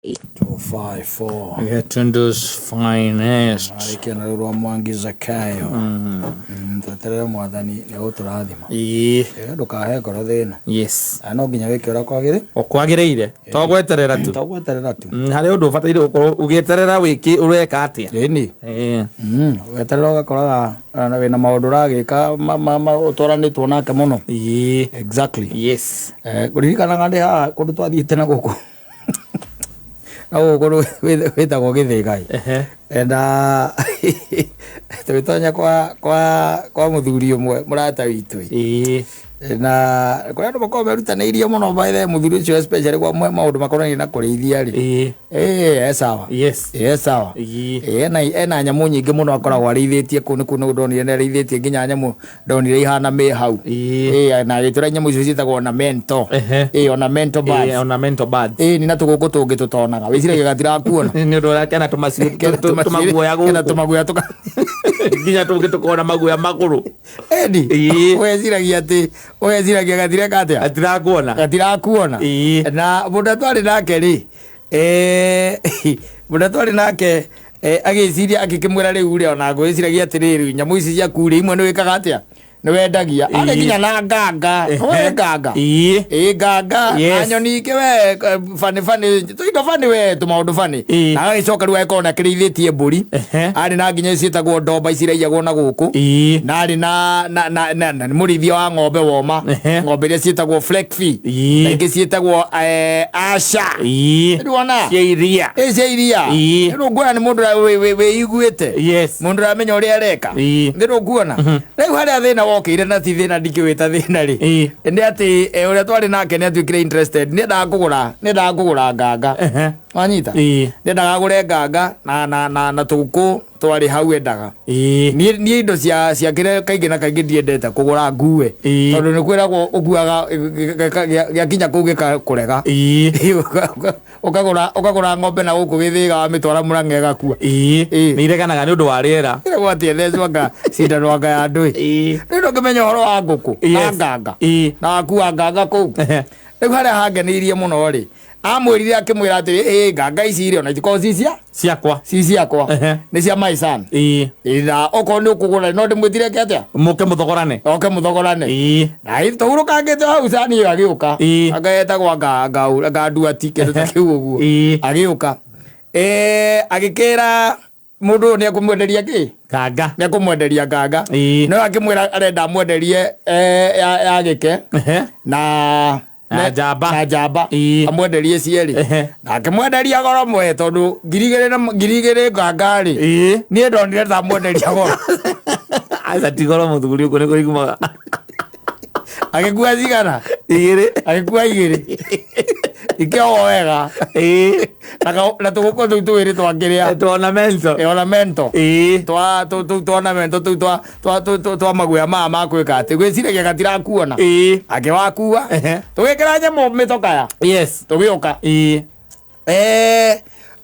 254. Gatundu's finest. Marĩkia na rũrũ rwa Mwangi Zakayo. Tweterere mwathani nĩ egũtũrathima. Ĩĩ. Ndũkahe ngoro thĩna. Yes. Na no nginya wĩke ũrĩa kwagĩrĩ. O kwagĩrĩire. To gweterera tu. To gweterera tu. Harĩ ũndũ ũbataire gũkorwo ũgĩeterera wĩkĩ ũreka atĩa. Ĩni. Ĩĩ. Weterera ũgakoraga wĩna maũndũ ũragĩka ũtwaranĩtwo nake mũno. Ĩĩ. Exactly. Yes. Ngũririkanaga ndĩ haha kũndũ twathiĩte na gũkũ. Na gũkũ kũndũ gwĩtagwo Gĩthĩgai. Na tũgĩtonya kwa mũthuri ũmwe mũrata witũ. Ĩĩ. Na kũrĩ andũ makoragwo merutanĩirie mũno by the way, mũthuri ũcio especially kwa maũndũ makonainie na kũrĩithia rĩ. Ĩĩ. Ĩĩ, e sawa. Yes. Ĩĩ, e sawa. Ĩĩ. Ĩĩ, ena nyamũ nyingĩ mũno akoragwo arĩithĩtie kũu nĩkuo nĩguo ndonire nĩ arĩithĩtie nginya nyamũ ndonire ihana mĩ hau. Ĩĩ. Ĩĩ, na agĩtwĩra nyamũ icio ciĩtagwo ornamental. Ĩĩ, ornamental birds. Ĩĩ, ornamental birds. Ĩĩ, na tũgũkũ tũngĩ tũtonaga. Wĩciragia gatirakuona. Nĩ ũndũ ũrĩa kena tũmaguoya Kena gũkũ. tũmaguoya tũka. Nginya tũngĩ tũkona maguoya magũrũ. Edi, Ĩĩ. ũgeciragia atĩ, ũgeciragia gatireka atĩa? Gatirakuona. Gatirakuona. Ĩĩ. Na mũndũ twarĩ nake rĩ, mũndũ twarĩ nake agĩciria akĩkĩmwĩra rĩu rĩ, ona ngwĩciragia atĩrĩrĩ, nyamũ ici ciaku rĩ, imwe nĩ wĩkaga atĩa? Nĩ wendagia. Arĩ nginya na nganga. Wĩ nganga. Ĩĩ. Ĩĩ, nganga. Na Yes. nyoni ingĩ we, bani bani, tũindo bani we, tũmaũndũ bani. Ĩĩ. Na agagĩcoka rĩu agĩkorwo nĩ akĩrĩithĩtie mbũri. Arĩ na nginya ciĩtagwo ndomba ici iraiyagwo na gũkũ. Ĩĩ. Na arĩ na nĩ mũrĩithia wa ng'ombe woma. Ng'ombe iria ciĩtagwo Fleckvieh. Ĩĩ. Na ingĩ ciĩtagwo Asha. Ĩĩ. Nĩwona? Cia iria. Ĩĩ, cia iria. Ĩĩ. Rĩu nguona nĩ mũndũ wĩiguĩte. Yes. Mũndũ ũramenya ũrĩa areka. Ĩĩ. Nĩ nguona. Rĩu harĩa thĩna wokĩire na ti thĩna ndingĩwĩta thĩna rĩ. Ĩĩ. Nĩ atĩ ũrĩa twarĩ nake nĩ atuĩkire interested. Nĩ endaga kũgũra, nĩ endaga kũgũra nganga. Wanyita? Ĩĩ. Nĩ endaga agũre nganga na tũgũkũ twarĩ hau endaga. Ĩĩ. Niĩ indo cia kĩrĩa kaingĩ na kaingĩ ndiendete kũgũra ngue. Ĩĩ. Tondũ nĩ kwĩragwo ũkuaga gĩakinya kũu gĩkakũrega. Ĩĩ. Ũkagũra ng'ombe na gũkũ Gĩthĩga wamĩtwara Mũrang'a ĩgakua. Ĩĩ. Ĩĩ. Nĩ ireganaga nĩ ũndũ wa rĩera. Ĩragwo atĩ ethecwo anga cindano anga ya andũ ĩ. Ĩĩ. Rĩu ndũngĩmenya ũhoro wa ngũkũ na Yes. nganga. Ĩĩ. Na wakua nganga kũu. Rĩu harĩa hangeneirie mũno rĩ, amwĩrire akĩmwĩra atĩrĩ, ĩĩ nganga ici rĩ ona itikoragwo ci cia Ciakwa. ci ciakwa. Nĩ cia my son. Ĩĩ. Ĩĩ, na okorwo nĩ ũkũgũra no ndĩmwĩtire ke atĩa? Mũke mũthogorane. Oke mũthogorane. Ĩĩ. Na tũhurũkangĩte hau cani ĩyo agĩũka. Ĩĩ. Anga etagwo anga nduati kĩndũ ta kĩu ũguo. Ĩĩ. Agĩũka. Agĩkĩra mũndũ ũyũ nĩ ekũmwenderia kĩ? Nganga. Nĩ ekũmwenderia nganga. Ĩĩ. No akĩmwĩra arenda amwenderie ya gĩke. Na Na njamba. Na njamba. Ĩĩ. Amwenderie cierĩ. Na akĩmwenderia goro mwe tondũ ngiri igĩrĩ na ngiri igĩrĩ nganga rĩ. Ĩĩ. Niĩ ndonire ta amwenderia goro. Aca ti goro mũthuri ũguo nĩ kũiguaga. Agĩkua cigana? Igĩrĩ. Agĩkua igĩrĩ. Ikĩohwo wega. Ĩĩ. Na tũgũkũ tũu twĩrĩ twakĩrĩa. Twa ornamental. Ornamental. Ĩĩ. Twa tũu twa ornamental tũu twa maguoya maya ma gwĩka atĩ gwĩciragia gatirakuona. Ĩĩ. Akĩwakua. Tũgĩkĩra nyamũ mĩtokaya. Yes. Tũgĩũka. Ĩĩ.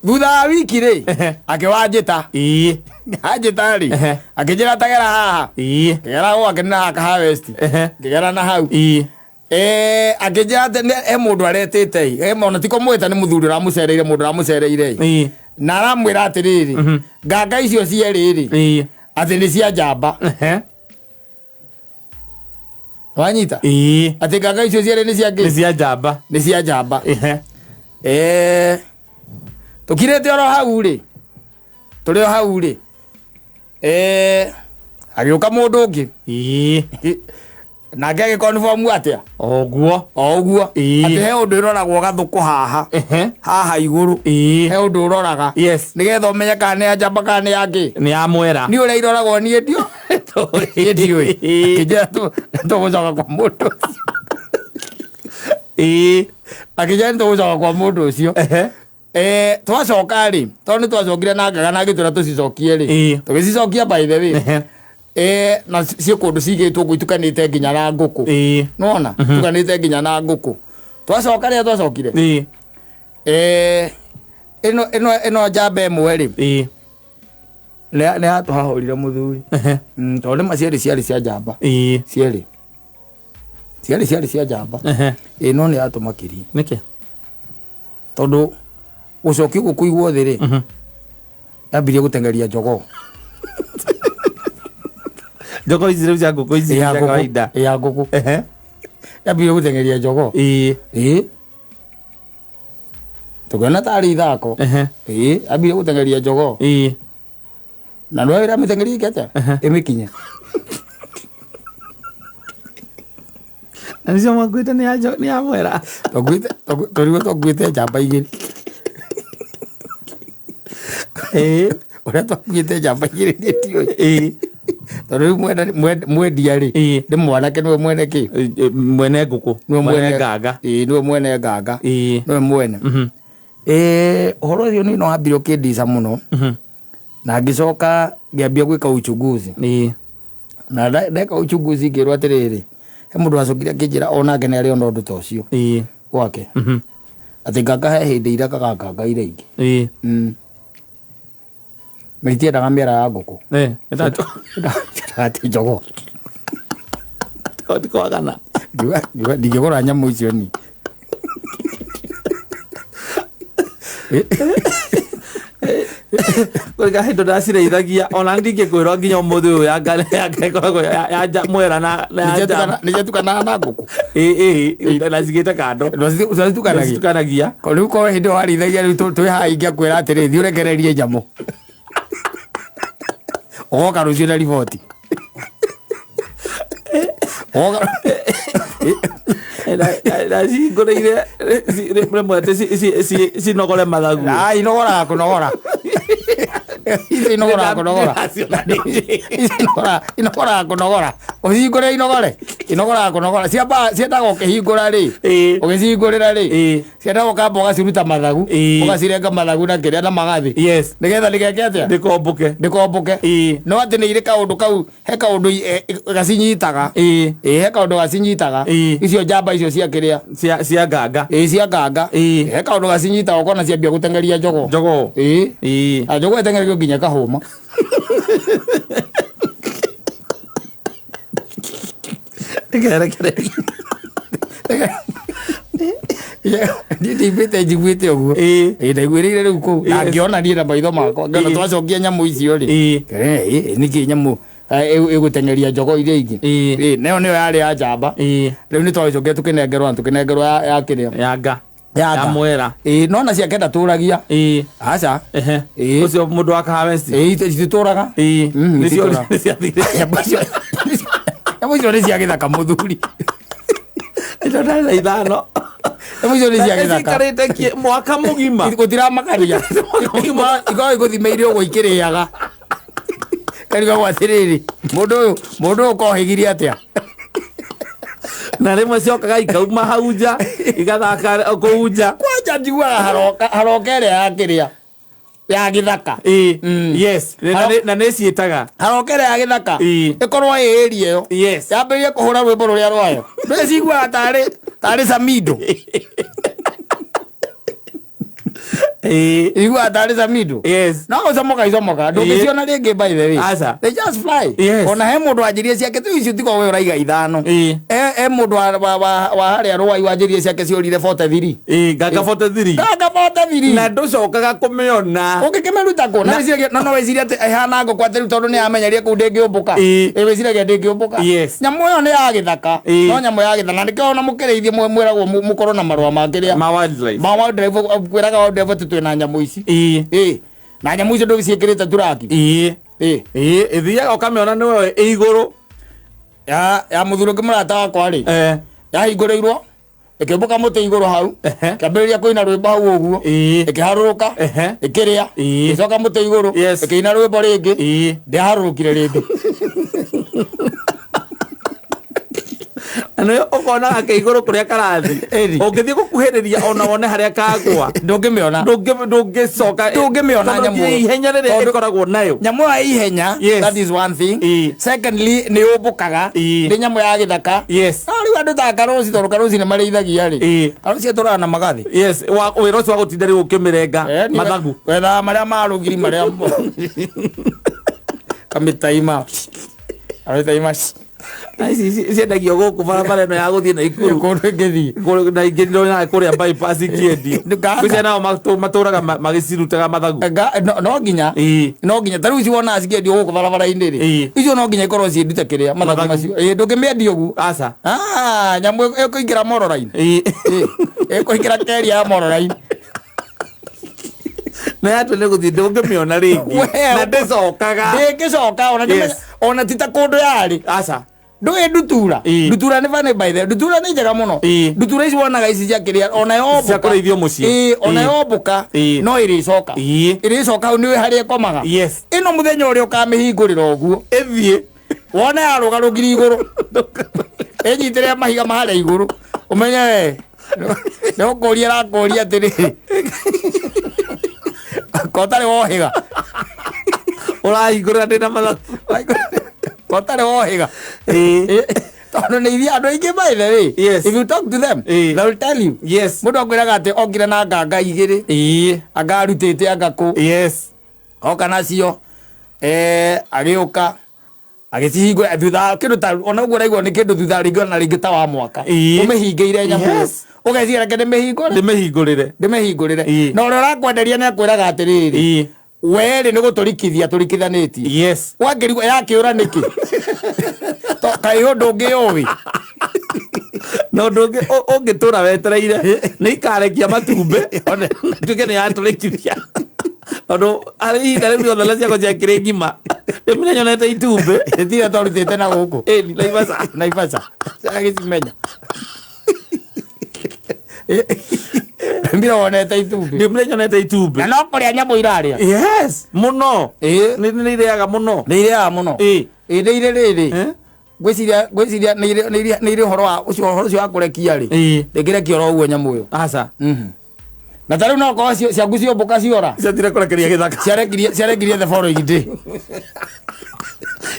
Thutha wa wiki rĩ, akĩwanjĩta. Ĩĩ. Anjĩta rĩ, akĩnjĩra tagera haha. Ĩĩ. Ngĩgera gwake nĩ haha Kahawa West. Ngĩgera na hau. Ĩĩ. Akĩnjĩra atĩ he mũndũ aretĩte ĩ. Ona ti kũmwĩta nĩ mũthuri ũramũcereire, mũndũ ũramũcereire ĩ. Ĩĩ. Na aramwĩra atĩrĩrĩ, nganga icio cierĩ rĩ, Ĩĩ. atĩ nĩ cia njamba. Wanyita? Ĩĩ. Atĩ nganga icio cierĩ nĩ cia kĩ? Nĩ cia njamba. Nĩ cia njamba. Tũkirĩte oro hau rĩ, tũrĩ o hau rĩ, agĩũka mũndũ ũngĩ. Ĩĩ. Nake agĩconfirm atĩa? O ũguo. O ũguo. Ĩĩ. Atĩ he ũndũ ĩroragwo gathũkũ haha. Haha igũrũ. Ĩĩ. He ũndũ ũroraga. Yes. Nĩgetha ũmenye kana nĩ ya njamba kana nĩ ya kĩ. Nĩ ya mwera. Niĩ ũrĩa iroragwo niĩ ndio. Niĩ ndiũĩ. Ĩĩ. Akĩnjĩra tũgũcoka kwa mũndũ ũcio. Ĩĩ. Akĩnjĩra nĩ tũgũcoka kwa mũndũ ũcio. Twacoka rĩ, tondũ nĩ twacokire na ngaga na agĩtwĩra tũcicokie rĩ. Ĩĩ. Tũgĩcicokia by the way. Na ciĩ kũndũ cigĩtwo ũguo itukanĩte nginya na ngũkũ. Ĩĩ. Nĩwona? Itukanĩte nginya na ngũkũ. Twacoka rĩrĩa twacokire. Ĩĩ. Ĩno njamba ĩmwe rĩ. Ĩĩ. Nĩ yatũhahũrire mũthuri. Tondũ nĩ ma cierĩ ciarĩ cia njamba. Ĩĩ. Cierĩ. Cierĩ ciarĩ cia njamba. Ĩĩ, no nĩ yatũmakirie. Nĩkĩ? Tondũ Gũcokia ũguo kũigwo thĩ rĩ, yambirie gũteng'eria jogoo. Njogoo ici rĩu cia ngũkũ ici Ya cia ngũkũ. kawaida. Ya ngũkũ. Ehe. Yambirie gũteng'eria jogoo. Ĩĩ. Ĩĩ, tũkĩona tarĩ ithako. Ehe. Ĩĩ, yambirie gũteng'eria jogoo. Ĩĩ. Na nĩwe ĩramĩteng'eria ĩke atĩa? Ĩmĩkinye. Na nĩcio mwakuĩte nĩ ya nĩ ya mwera. Twakuĩte, tũrigwo twakuĩte njamba igĩrĩ. Ĩĩ. Ũrĩa twakuĩte njamba igĩrĩ niĩ ndiũĩ. Ĩĩ. Tondũ rĩu mwendia rĩ, Ĩĩ. nĩ mwanake, nĩwe mwene kĩ? Mwene ngũkũ. Nĩwe mwene nganga. Ĩĩ, nĩwe mwene nganga. Ĩĩ. Nĩwe mwene. Ĩĩ, ũhoro ũcio nĩ no wambire ũkĩndica mũno. Na ngĩcoka ngĩambia gwĩka uchunguzi. Ĩĩ. Na ndeka uchunguzi ngĩrwo atĩrĩrĩ, he mũndũ wacokire akĩnjĩra onake nĩ arĩ ona ũndũ ta ũcio Ĩĩ. gwake, atĩ nganga he hĩndĩ irekaga nganga iria ingĩ. Ĩĩ. Na itiendaga mĩera ya ngũkũ. Eh, ĩtatũ. Itiendaga atĩ njogoo. Ti kwagana. Ngiuga ndingĩgũra nyamũ icio ni. Kũrĩ hĩndĩ ndacirĩithagia ona ndingĩkwĩrwo nginya ũmũthĩ ũyũ yanga yanga ĩkoragwo ya mwera na ya njamba. Nĩciatukanaga na ngũkũ. Ĩĩ, ĩĩ, na cigĩte kando. Nĩcitukanagia. Nĩcitukanagia. Rĩu korwo hĩndĩ ĩyo warĩithagia rĩu twĩ haha ingĩakwĩra atĩrĩ, thiĩ ũrekererie nyamũ, ũgoka rũciũ na riboti. Ũgoka. Na cihingũrĩire rĩmwe atĩ cinogore mathagu. Ah, inogoraga kũnogora. Icio inogoraga kũnogora. Icio inogoraga kũnogora. Ũcihingũre inogore. Inogoraga kũnogora. Ciambaga ciendaga ũkĩhingũra rĩ. Ĩĩ. Ũgĩcihingũrĩra rĩ. Ĩĩ. Ciendaga ũkamba ũgaciruta mathagu. Ĩĩ. Ũgacirenga mathagu na kĩrĩa na magathĩ. Yes. Nĩgetha ndĩgeke atĩa? Ndĩkombũke. Ndĩkombũke. Ĩĩ. No atĩ nĩ irĩ kaũndũ kau, he kaũndũ gacinyitaga. Ĩĩ. Ĩĩ, he kaũndũ gacinyitaga. Ĩĩ. Icio njamba icio cia kĩrĩa. Cia nganga. Ĩĩ, cia nganga. Ĩĩ. He kaũndũ gacinyitaga ũkona ciambia gũteng'eria jogoo. Njogoo. Ĩĩ. Ĩĩ. Na jogoo ĩteng'erio nginya ĩkahũma. Ĩkerekereria. Niĩ ndimbĩte njiguĩte ũguo. Ĩĩ. Ĩĩ, ndaiguĩrĩire rĩu kũu na Yes. ngĩona niĩ na maitho makwa, ngĩona Ĩĩ. twacokia nyamũ icio rĩ. Ĩĩ. Ĩĩ, nĩkĩ nyamũ ĩgũteng'eria jogoo iria ingĩ? Ĩĩ. Ĩĩ, nayo nĩyo yarĩ ya njamba. Ĩĩ. Rĩu nĩ twagĩcokire tũkĩnengerwo na tũkĩnengerwo ya kĩrĩa. Ya nga. Ya Ya nga. mwera. Ĩĩ, no na ciake ndatũragia. Ĩĩ. Aca. Ehe. Ĩĩ. Ũcio mũndũ wa Kahawa West. Ĩĩ, ititũraga. Ĩĩ. Nĩcio ititũraga. nĩciathire. Nyamũ icio nĩ cia gĩthaka mũthuri. Icio ndarĩ na ithano. Nyamũ icio nĩ cia gĩthaka. Cikarĩte mwaka mũgima. Gũtiramakania. Ikoragwo igũthimĩire ũguo ikĩrĩaga. Karigagwo atĩrĩrĩ, mũndũ ũyũ kohĩgirie atĩa? Na rĩmwe ciokaga ikauma hau nja igathaka kũu nja. Kwanja njiguaga haroka ĩrĩa ya kĩrĩa ya gĩthaka. Ĩĩ. Yes. Na nĩ ciĩtaga. Haroka ĩrĩa ya gĩthaka Ĩĩ. ĩkorwo ĩ area ĩyo. Yes. Yambĩrĩrie kũhũra rwĩmbo rũrĩa rwayo. Ndũciguaga tarĩ Samido. Ĩĩ. Iguaga tarĩ Samido. Yes. No gũcomoka icomoka, ndũngĩciona rĩngĩ by the way. Aca. They just fly. Yes. Ona he mũndũ wanjirie ciake tu icio tigo we ũraiga ithano. Ĩĩ. He mũndũ wa harĩa Rũai wanjirie ciake ciũrire 43. Ĩĩ, nganga 43. Nganga 43. Na ndũcokaga kũmĩona. Ũngĩkĩmĩruta kũ? Na wĩciragia no wĩcirie atĩ ĩhana ngũkũ atĩ rĩu tondũ nĩ yamenyerie kũu ndĩngĩũmbũka. Ĩĩ. Ĩ, wĩciragia ndĩngĩũmbũka. Yes. Nyamũ ĩyo nĩ ya gĩthaka. Ĩĩ. No nyamũ ya gĩthaka. Na nĩkĩo ona mũkĩrĩithie mwĩragwo mũkorwo na marũa ma kĩrĩa. Ma wildlife. Ma wildlife, kwĩraga wildlife atĩ twĩna nyamũ ici. Ĩĩ. Ĩĩ. Na nyamũ icio ndũgĩciĩkĩrĩte turaki. Ĩĩ. Ĩĩ. Ĩĩ, ĩthiaga ũkamĩona nĩwe ĩ igũrũ. Ya mũthuri ũngĩ mũrata wakwa rĩ, Eh. yahingũrĩirwo ĩkĩũmbũka mũtĩ igũrũ hau, Ehe. ĩkĩambĩrĩria kũina rwĩmbo hau ũguo, Ĩĩ. ĩkĩharũrũka, Ehe. ĩkĩrĩa, Ĩĩ. ĩgĩcoka mũtĩ igũrũ, Yes. ĩkĩina rwĩmbo rĩngĩ, Ĩĩ. ndĩaharũrũkire rĩngĩ. Na nĩ ũkona gake igũrũ kũrĩa karathi. Ĩni. Ũngĩthiĩ gũkuhĩrĩria ona wone harĩa kagwa. Ndũngĩmĩona. Ndũngĩcoka. Ndũngĩmĩona Tondũ nyamũ ĩyo. ihenya rĩrĩa ĩkoragwo nayo. Nyamũ ya ihenya, Yes. that is one thing. Ĩĩ. Secondly, nĩ yũmbũkaga, Ĩĩ. nĩ nyamũ ya gĩthaka. Yes. No rĩu andũ ta Karũci, tondũ Karũci nĩ marĩithagia rĩ. Ĩĩ. Karũci atũraga na magathĩ. Yes, wĩra ũcio wa gũtinda rĩu ũkĩmĩrenga mathagu. Wethaga marĩa ma rũgiri marĩa kamĩtaima. Kamĩtaima. Na ici ciendagio gũkũ barabara ĩno ya gũthiĩ Naikuru. Kũndũ ĩngĩthiĩ. Na ingĩ ndona kũrĩa bypass ikĩendio. Nganga. Kwĩcia nao matũraga magĩcirutaga mathagu. No nginya. No nginya ta rĩu ici wonaga cikĩendio gũkũ barabara-inĩ rĩ, icio no nginya ikorwo ciĩndute kĩrĩa mathagu Mathagu. macio. Ĩĩ, ndũngĩmĩendia ũguo. Aca. Ah, nyamũ ĩkũingĩra mororaini. Ĩkũingĩra keria ya mororaini. Na yatua nĩ gũthiĩ ndũngĩmĩona rĩngĩ. We, Na ndĩcokaga. Ndĩngĩcoka ona ona ti ta kũndũ yarĩ. Aca. Ndũĩ ndutura. Ndutura nĩ funny by the way. Ndutura nĩ njega mũno. Ndutura ici wonaga ici cia kĩrĩa ona yombũka. Cia kũrĩithio mũciĩ. Ĩĩ, ona yombũka no ĩrĩcoka. Ĩrĩcoka hau nĩũĩ harĩa ĩkomaga. Ĩno mũthenya ũrĩa ũkamĩhingũrĩra ũguo. Ĩthiĩ. Wone yarũga rũgiri igũrũ. Ĩnyitĩrĩre mahiga ma harĩa igũrũ. Ũmenye we. Nĩ ũkũria ĩrakũria atĩrĩrĩ. Ko ũtarĩ wohĩga. Ũrahingũrĩra ndĩna mathagu. Ko ũtarĩ wohĩga. Tondũ nĩ ithuĩ andũ aingĩ by the way. If you talk to them, they will tell you. Mũndũ akwĩraga atĩ okire na nganga igĩrĩ. Anga arutĩte anga kũ. Oka nacio. Agĩũka. Agĩcihingũra thutha wa kĩndũ ta ona ũguo ũraigua nĩ kĩndũ thutha rĩngĩ ona rĩngĩ ta wa mwaka. Ũmĩhingĩire nyamũ ĩyo. Ũgeciria reke ndĩmĩhingũre. Ndĩmĩhingũrĩre. Ndĩmĩhingũrĩre. Na ũrĩa ũrakwenderia nĩ akwĩraga atĩrĩrĩ. We rĩ nĩ gũtũrikithia tũrikithanĩtie. Wakĩrigwo yakĩũra nĩkĩ? Kaĩ ũndũ ũngĩ ũĩ? Na ũndũ ũngĩ ũngĩtũra wetereire nĩ ikarekia matumbĩ tuge nĩ yatũrĩkithia. Tondũ harĩ ihinda rĩu rĩothe na ciakwa ciakĩrĩ ng'ima rĩmwe nyonete itumbĩ. Tiga twarutĩte na gũkũ. Ĩni, Naivasha. Naivasha. Agĩcimenya. Mbira wonete itumbĩ. Rĩmwe nyonete itumbĩ. Na no kũrĩa nyamũ irarĩa. Yes, mũno. Nĩ irĩaga mũno. Nĩ irĩaga mũno. Ĩ nĩ irĩ rĩrĩ. Ngwĩciria ngwĩciria nĩ irĩ nĩ irĩ nĩ irĩ ũhoro wa ũcio ũhoro ũcio wa kũrekia rĩ. Ndĩngĩrekia oro ũguo nyamũ ĩyo. Aca. Na ta rĩu no korwo ciaku ciombũka ciora. Ciathire kũrekeria gĩthaka. Ciarekirie ciarekirie the following day.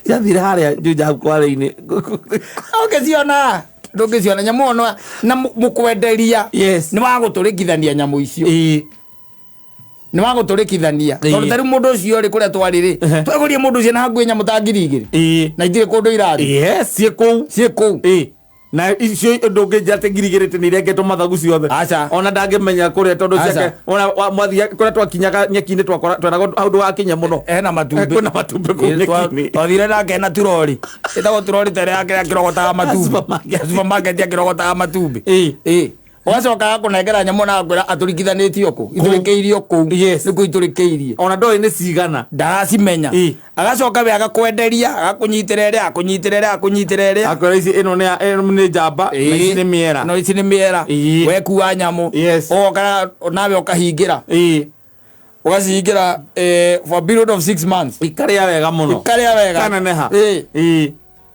Ciathire harĩa Juja hau kware-inĩ. Ũngĩciona ndũngĩciona nyamũ ĩyo na mũkwenderia. Nĩ wa gũtũrĩkithania nyamũ icio. Nĩ wa gũtũrĩkithania. Tondũ ta rĩu mũndũ ũcio rĩ kũrĩa twarĩ rĩ, twagũrire mũndũ ũcio na hakuhĩ nyamũ ta 2000. Na itirĩ kũndũ irathiĩ. Yes, ciĩ kũu. Ciĩ kũu. Na icio ndũngĩnjĩra atĩ 2000 atĩ nĩ irengetwo mathagu ciothe. Aca. Ona ndangĩmenya kũrĩa tondũ Aca. ciake ona mwathiĩ kũrĩa twakinyaga nyeki-inĩ twakora tweragwo hau ndũgakinye mũno. Hena matumbĩ. Kwĩna matumbĩ kũu nyeki-inĩ. Twathire nake na turori. Ĩtagwo turori ta ĩrĩa yake akĩrogotaga matumbĩ. Supermarket. Supermarket akĩrogotaga matumbĩ. Ũgacoka agakũnengera nyamũ na agakwĩra atũrikithanĩtio kũ. Itũrĩkĩirio kũu. Nĩkuo itũrĩkĩirie. Ona ndoĩ nĩ cigana. Ndaracimenya. Agacoka we agakwenderia, agakũnyitĩra ĩrĩa, akũnyitĩra ĩrĩa, akũnyitĩra ĩrĩa. Akwĩra ici ĩno nĩ ĩno nĩ njamba na ici nĩ mĩera. No ici nĩ mĩera. Wekua nyamũ. Ũgoka nawe ũkahingĩra. Ũgacihingĩra for a period of 6 months. Ikarĩa wega mũno. Ikarĩa wega. Kaneneha.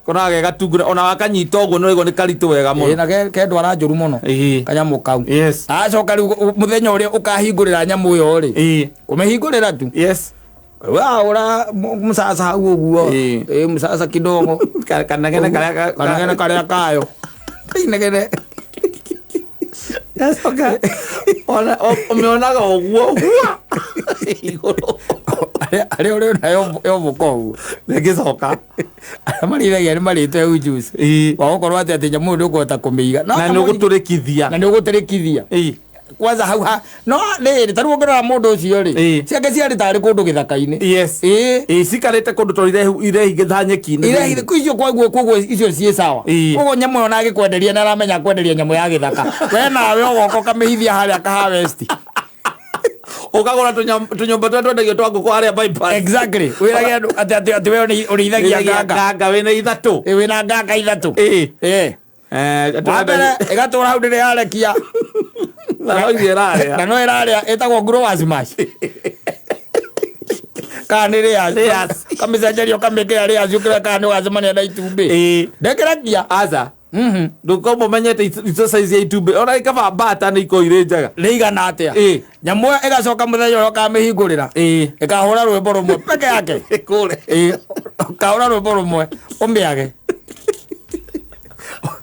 Kona ge gatungura ona wakanyita ũguo nĩ ũraigua nĩ karitũ wega mũno. Na ke ndwara njũru mũno. Kanyamũ kau. Acoka rĩu mũthenya ũrĩa ũkahingũrĩra nyamũ ĩyo rĩ. Kũmĩhingũrĩra tu. Waũra mũcaca hau ũguo. Mũcaca kidogo. Kanegene karĩa Kanegene karĩa kayo. Inegene. Gacoka ona ũmĩonaga ũguo igũrũ. Arĩa ũrĩona yombũka ũguo. Ndĩngĩcoka. Arĩa marĩithagia nĩ marĩte ujuzi. Wa gũkorwo atĩ atĩ nyamũ ĩyo ndũkũhota kũmĩiga. Na nĩ ũgũtũrĩkithia. Na nĩ ũgũtũrĩkithia. Kwanza hau ha no rĩrĩ ta rĩu ũngĩrora mũndũ ũcio rĩ, ciake ciarĩ tarĩ kũndũ gĩthaka-inĩ. Cikarĩte kũndũ tondũ irehingĩta nyeki-inĩ. Irehingĩte kũ icio kwaguo koguo icio ciĩ sawa. Koguo nyamũ ĩyo ona angĩkwenderia nĩ aramenya kwenderia nyamũ ya gĩthaka. We nawe ũgoka ũkamĩhithia harĩa ka harvest. Ũkagũra tũnyũmba tũrĩa twendagio twa ngũkũ harĩa bypass. Exactly. Wĩrage andũ atĩ atĩ we ũrĩithagia Ũrĩithagia nganga. nganga wĩna ithatũ. Wĩna nganga ithatũ. Wa mbere ĩgatũra hau ndĩrĩ yarekia. Na no ithiĩ ĩrarĩa. Na no ĩrarĩa ĩtagwo growers mash. Kana nĩ layers. Layers. Kamĩcenjeria ũkamĩkĩra layers ũkĩrora kana nĩ ũgacemania na itumbĩ. Ndĩkĩrakia. Aca. Ndũkorwo ũmenyete icio size ya itumbĩ. Ona ĩkaba mbata nĩ ikoragwo irĩ njega. Nĩ igana atĩa? Nyamũ ĩyo ĩgacoka mũthenya ũrĩa ũkamĩhingũrĩra. Ĩkahũra rwĩmbo rũmwe peke yake. Ĩkũre. Ũkahũra rwĩmbo rũmwe ũmĩage.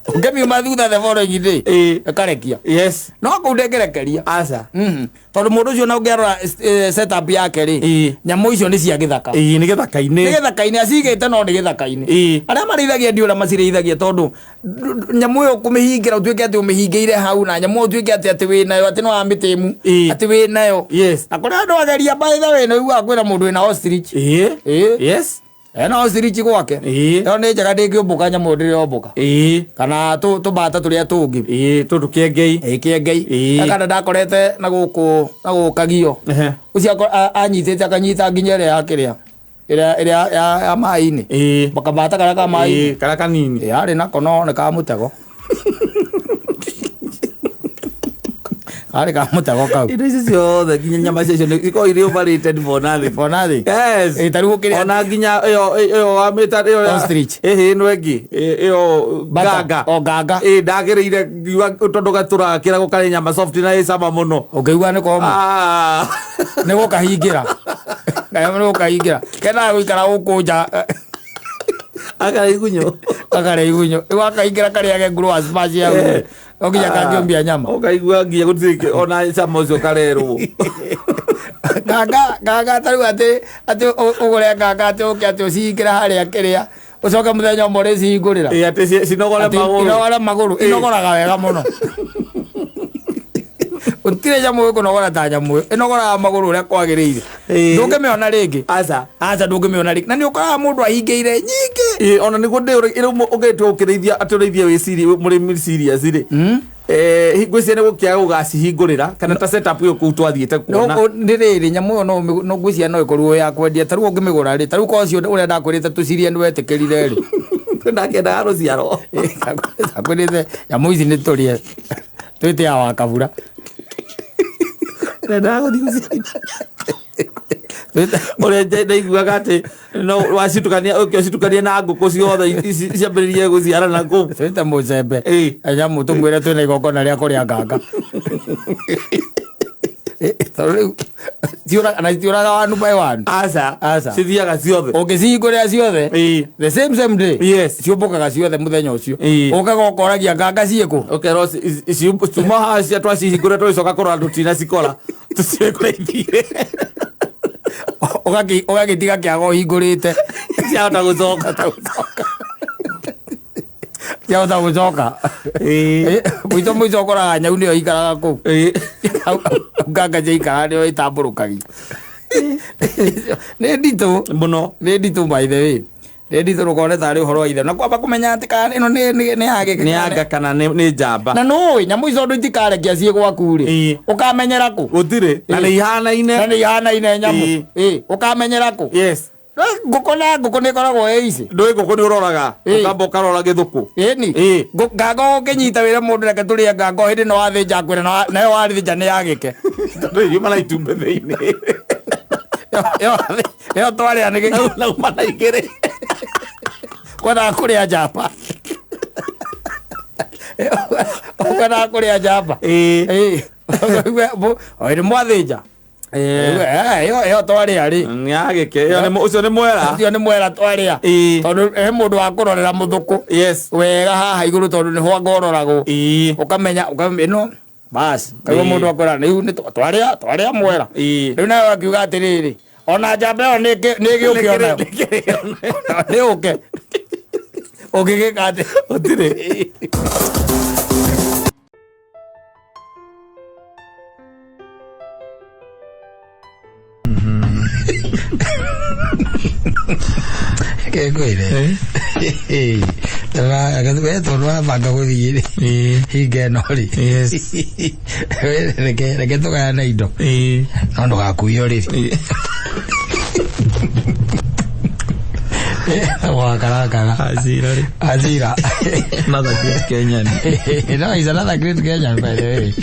Ũngĩmiuma thutha the following day, Ĩĩ. ĩkarekia. Yes. No kũu ndĩngĩrekeria. Aca. Tondũ mũndũ ũcio na ũngĩarora setup yake rĩ, Ĩĩ. nyamũ icio nĩ cia gĩthaka. Ĩĩ, nĩ Nĩ gĩthaka-inĩ. gĩthaka-inĩ acigĩte, no nĩ gĩthaka-inĩ. Ĩĩ. Arĩa marĩithagia ndiũ ũrĩa macirĩithagia, tondũ nyamũ ĩyo kũmĩhingĩra ũtuĩke atĩ ũmĩhingĩire hau, na nyamũ ĩyo ũtuĩke atĩ wĩ nayo, atĩ no wamĩtĩmu, Ĩĩ. atĩ wĩ nayo. Yes. Na kũrĩa andũ ageria, by the way, nĩ ũiguaga kwĩna mũndũ wĩna ostrich. Ĩĩ. Ĩĩ. Yes. Ena ostrich gwake. Ĩĩ. Ĩyo nĩ njega, ndĩngĩũmbũka, nyamũ ĩyo ndĩrĩombũka. Ĩĩ. Kana tũmbata tũrĩa tũngĩ. Ĩĩ, tũtũ kĩengei. Ĩ, kĩengei. Ĩĩ. Kana ndakorete na gũkũ na gũkagio Ehe. ũcio anyitĩte, akanyita nginya ĩrĩa ya kĩrĩa ĩrĩa ya maĩ-inĩ. Ĩĩ. Kabata karĩa ka maĩ-inĩ. Ĩĩ, karĩa kanini. Ĩ, yarĩ nako, no nĩ ka mũtego, karĩ ka mũtego kau. Indo ici ciothe, nginya nyama icio nĩ ikoragwo irĩ overrated for nothing. For nothing. Yes. Ĩ, ta rĩu ũkĩrĩa Ona nginya ĩyo wamĩta ĩyo Ostrich. Ĩhĩ, ĩno ĩngĩ ĩyo Bata. nganga. O nganga. Ĩ, ndagĩrĩire ngiuga tondũ gatũraga kĩrago karĩ nyama soft na ĩ cama mũno. Ũngĩigua nĩ koma. Ah. Nĩ gũkahingĩra kaya, nĩ gũkahingĩra kenaga gũikara gũkũ nja. Akarĩa igunyũ. Kakarĩa igunyũ, rĩu akaingĩra karĩage ngũrũ smash ya no nginya kangĩũmbia nyama. Ũkaigua nginya gũtirĩ ona cama ũcio karerwo. Nganga, nganga, ta rĩu atĩ ũgũre nganga, atĩ ũke atĩ ũcihingĩre harĩa kĩrĩa, ũcoke mũthenya ũmwe ũrĩcihingũrĩra. Ĩ, atĩ cinogore Atĩ magũrũ. Inogore magũrũ. Inogoraga wega mũno, gũtirĩ nyamũ ĩkũnogora ta nyamũ ĩyo, ĩnogoraga magũrũ ũrĩa kwagĩrĩire. Ĩ. Ndũngĩmĩona rĩngĩ. Aca. Aca, ndũngĩmĩona rĩngĩ, na nĩ ũkoraga mũndũ ahingĩire nyingĩ. Ĩ, ona nĩguo ndĩ rĩu ũngĩtua ũkĩrĩithia atĩ ũrĩithie wĩ mũrĩmi serious rĩ, ngwĩciria nĩ gũkĩaga gũgacihingũrĩra kana ta setup ĩyo kũu twathiĩte kuona. Nĩ rĩrĩ, nyamũ ĩyo no ngwĩciria no ĩkorwo ya kwendia. Ta rĩu ũngĩmĩgũra rĩ, ta rĩu kocio ũrĩa ndakwĩrĩte tũcirie nĩ wetĩkĩrire rĩ. Ndakendaga rũciaro. Ndakwĩrĩte nyamũ ici nĩ tũrĩe twĩte ya wa kabura. Ndendaga gũthiĩ gũciarithania ũrĩa ndaiguaga atĩ no wacitukania, ũke ũcitukanie na ngũkũ ciothe ici ciambĩrĩrie gũciarana kũu. Twĩte mũcembe. Ĩ. Nyamũ tũmwĩre twĩna igongona rĩa kũrĩa nganga, tondũ rĩu na citiũraga one by one. Aca. Aca. Cithiaga ciothe. Ũngĩcihingũrĩra ciothe Ĩ. the same same day, Yes. ciũmbũkaga ciothe mũthenya ũcio. Ĩ. Ũkaga ũkoragia nganga ciĩkũ. Ũkerwo cuma haha cia twacihingũra, tũgĩcoka kũrora tũtinacikora, tũciũĩ kũrĩa ithire. Ũgagĩtiga kĩaga ũhingũrĩte. Ciahota gũcoka. Ciahota gũcoka. Ĩ. Mũico mũico ũkoraga nyau nĩyo ikaraga kũu. Ĩ. Hau nganga ciaikara nĩyo ĩtambũrũkagia. Nĩ nditũ. Mũno. Nĩ nditũ, by the way, nĩ nditũ. Ndũkone tarĩ ũhoro wa ithe na kwamba kũmenya atĩ kana ĩno nĩ ya gĩkĩ. Nĩ anga kana nĩ njamba. Na nũĩ nyamũ icio ũndũ itikarekia ciĩ gwaku rĩ, Ĩ. ũkamenyera kũ? Gũtirĩ na nĩ ihanaine. Na nĩ ihanaine nyamũ. Ĩ. Ĩ, ũkamenyera kũ? Yes. Ngũkũ na ngũkũ nĩ ĩkoragwo ĩ ici. Ndũĩ ngũkũ nĩ ũroraga. Ĩ. Ũkamba ũkarora gĩthũkũ. Ĩni. Ĩ. Nganga ũkĩnyita wĩre mũndũ reke tũrĩe nganga, o hĩndĩ no wathĩnja ngwĩra nayo warĩthĩnja nĩ yagĩke. Tondũ yuma na itumbĩ thĩinĩ. Ĩyo twarĩa nĩ gĩke. Nauma na igĩrĩ. Kwendaga kũrĩa njamba, kwendaga kũrĩa njamba. Ĩ. Ĩ. O hĩndĩ mwathĩnja, ĩyo twarĩa rĩ, Nĩ yagĩke ĩyo ũcio nĩ mwera. Ũcio nĩ mwera twarĩa. Ĩ. Tondũ he mũndũ wa kũrorera mũthũkũ Yes. wega haha igũrũ, tondũ nĩho angororagwo. Ĩ. Ũkamenya ĩno bas kaigua. Ĩ. Mũndũ akwĩra rĩu nĩ twarĩa twarĩa mwera. Ĩ. Rĩu nawe akiuga atĩrĩrĩ, ona njamba ĩyo nĩ ĩgĩũke onayo nĩ ũke ũngĩgĩka atĩ Gũtirĩ. Ngwĩre we tondũ wabanga gũthiĩ rĩ hinga ĩno rĩ, reke tũgayane indo, no ndũgakuio rĩrĩ wakarakara. Azira rĩ. Azira. Another great Kenyan. No, he's another great Kenyan, by the way.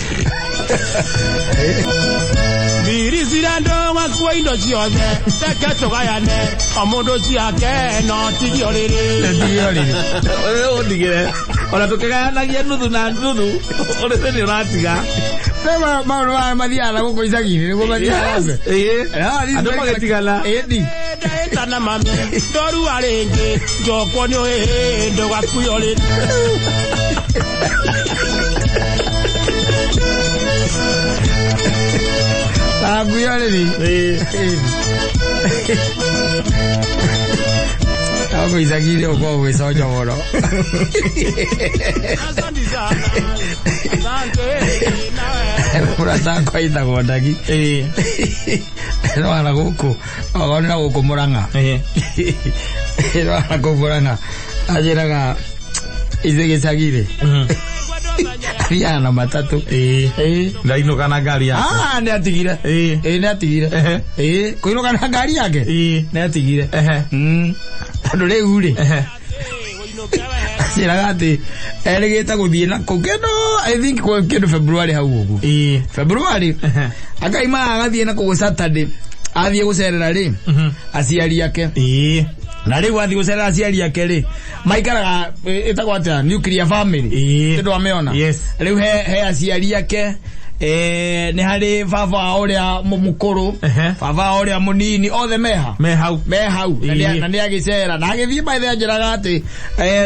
Mbiricira wakua indo ciothe, reke tũgayane o mũndũ ciake, no tigio rĩrĩ. Ndio rĩrĩ. Ũndigĩre ona tũkĩgayanagia nuthu na nuthu, ũrĩthĩ nĩ ũratiga. Rĩu maũndũ maya mathiaga na gũkũ icagi-inĩ nĩguo mathiaga na mbere. Andũ magĩtigana. Ĩni. Ndahĩtana mami ndorua rĩngĩ, njokwo nĩ ũhĩhĩ, ndũgakuo rĩrĩ. Na ngui rĩrĩ. Hapo icagi-inĩ ũkoragwo gwĩconjo mũno. Asante sana. Asante nawe. Mũrata wakwa wĩtagwo Ndagi. No ana gũkũ, okorwo nĩ na gũkũ Mũrang'a. No ana kũu Mũrang'a. Anjĩraga ithuĩ gĩcagi-rĩ, athiaga na matatũ. Ndainũka na ngari yake. Ah, nĩ atigire. Ĩĩ nĩ atigire. Ĩĩ, kũinũka na ngari yake? Nĩ atigire. Tondũ rĩu rĩ, anjĩraga atĩ erĩgĩte gũthiĩ na kũu kĩndũ I think kĩndũ February hau ũguo. February akaima agathiĩ na kũu Saturday athiĩ gũcerera rĩ aciari ake. Na rĩu athiĩ gũcerera aciari ake rĩ maikaraga ĩtagwo atĩa nuclear family. Nĩ ndwamĩona? Yes. Rĩu he aciari ake nĩ harĩ baba wao ũrĩa mũkũrũ, baba wao ũrĩa mũnini, othe meha Me hau. Me hau na na nĩ agĩcera na agĩthiĩ by the way anjĩraga atĩ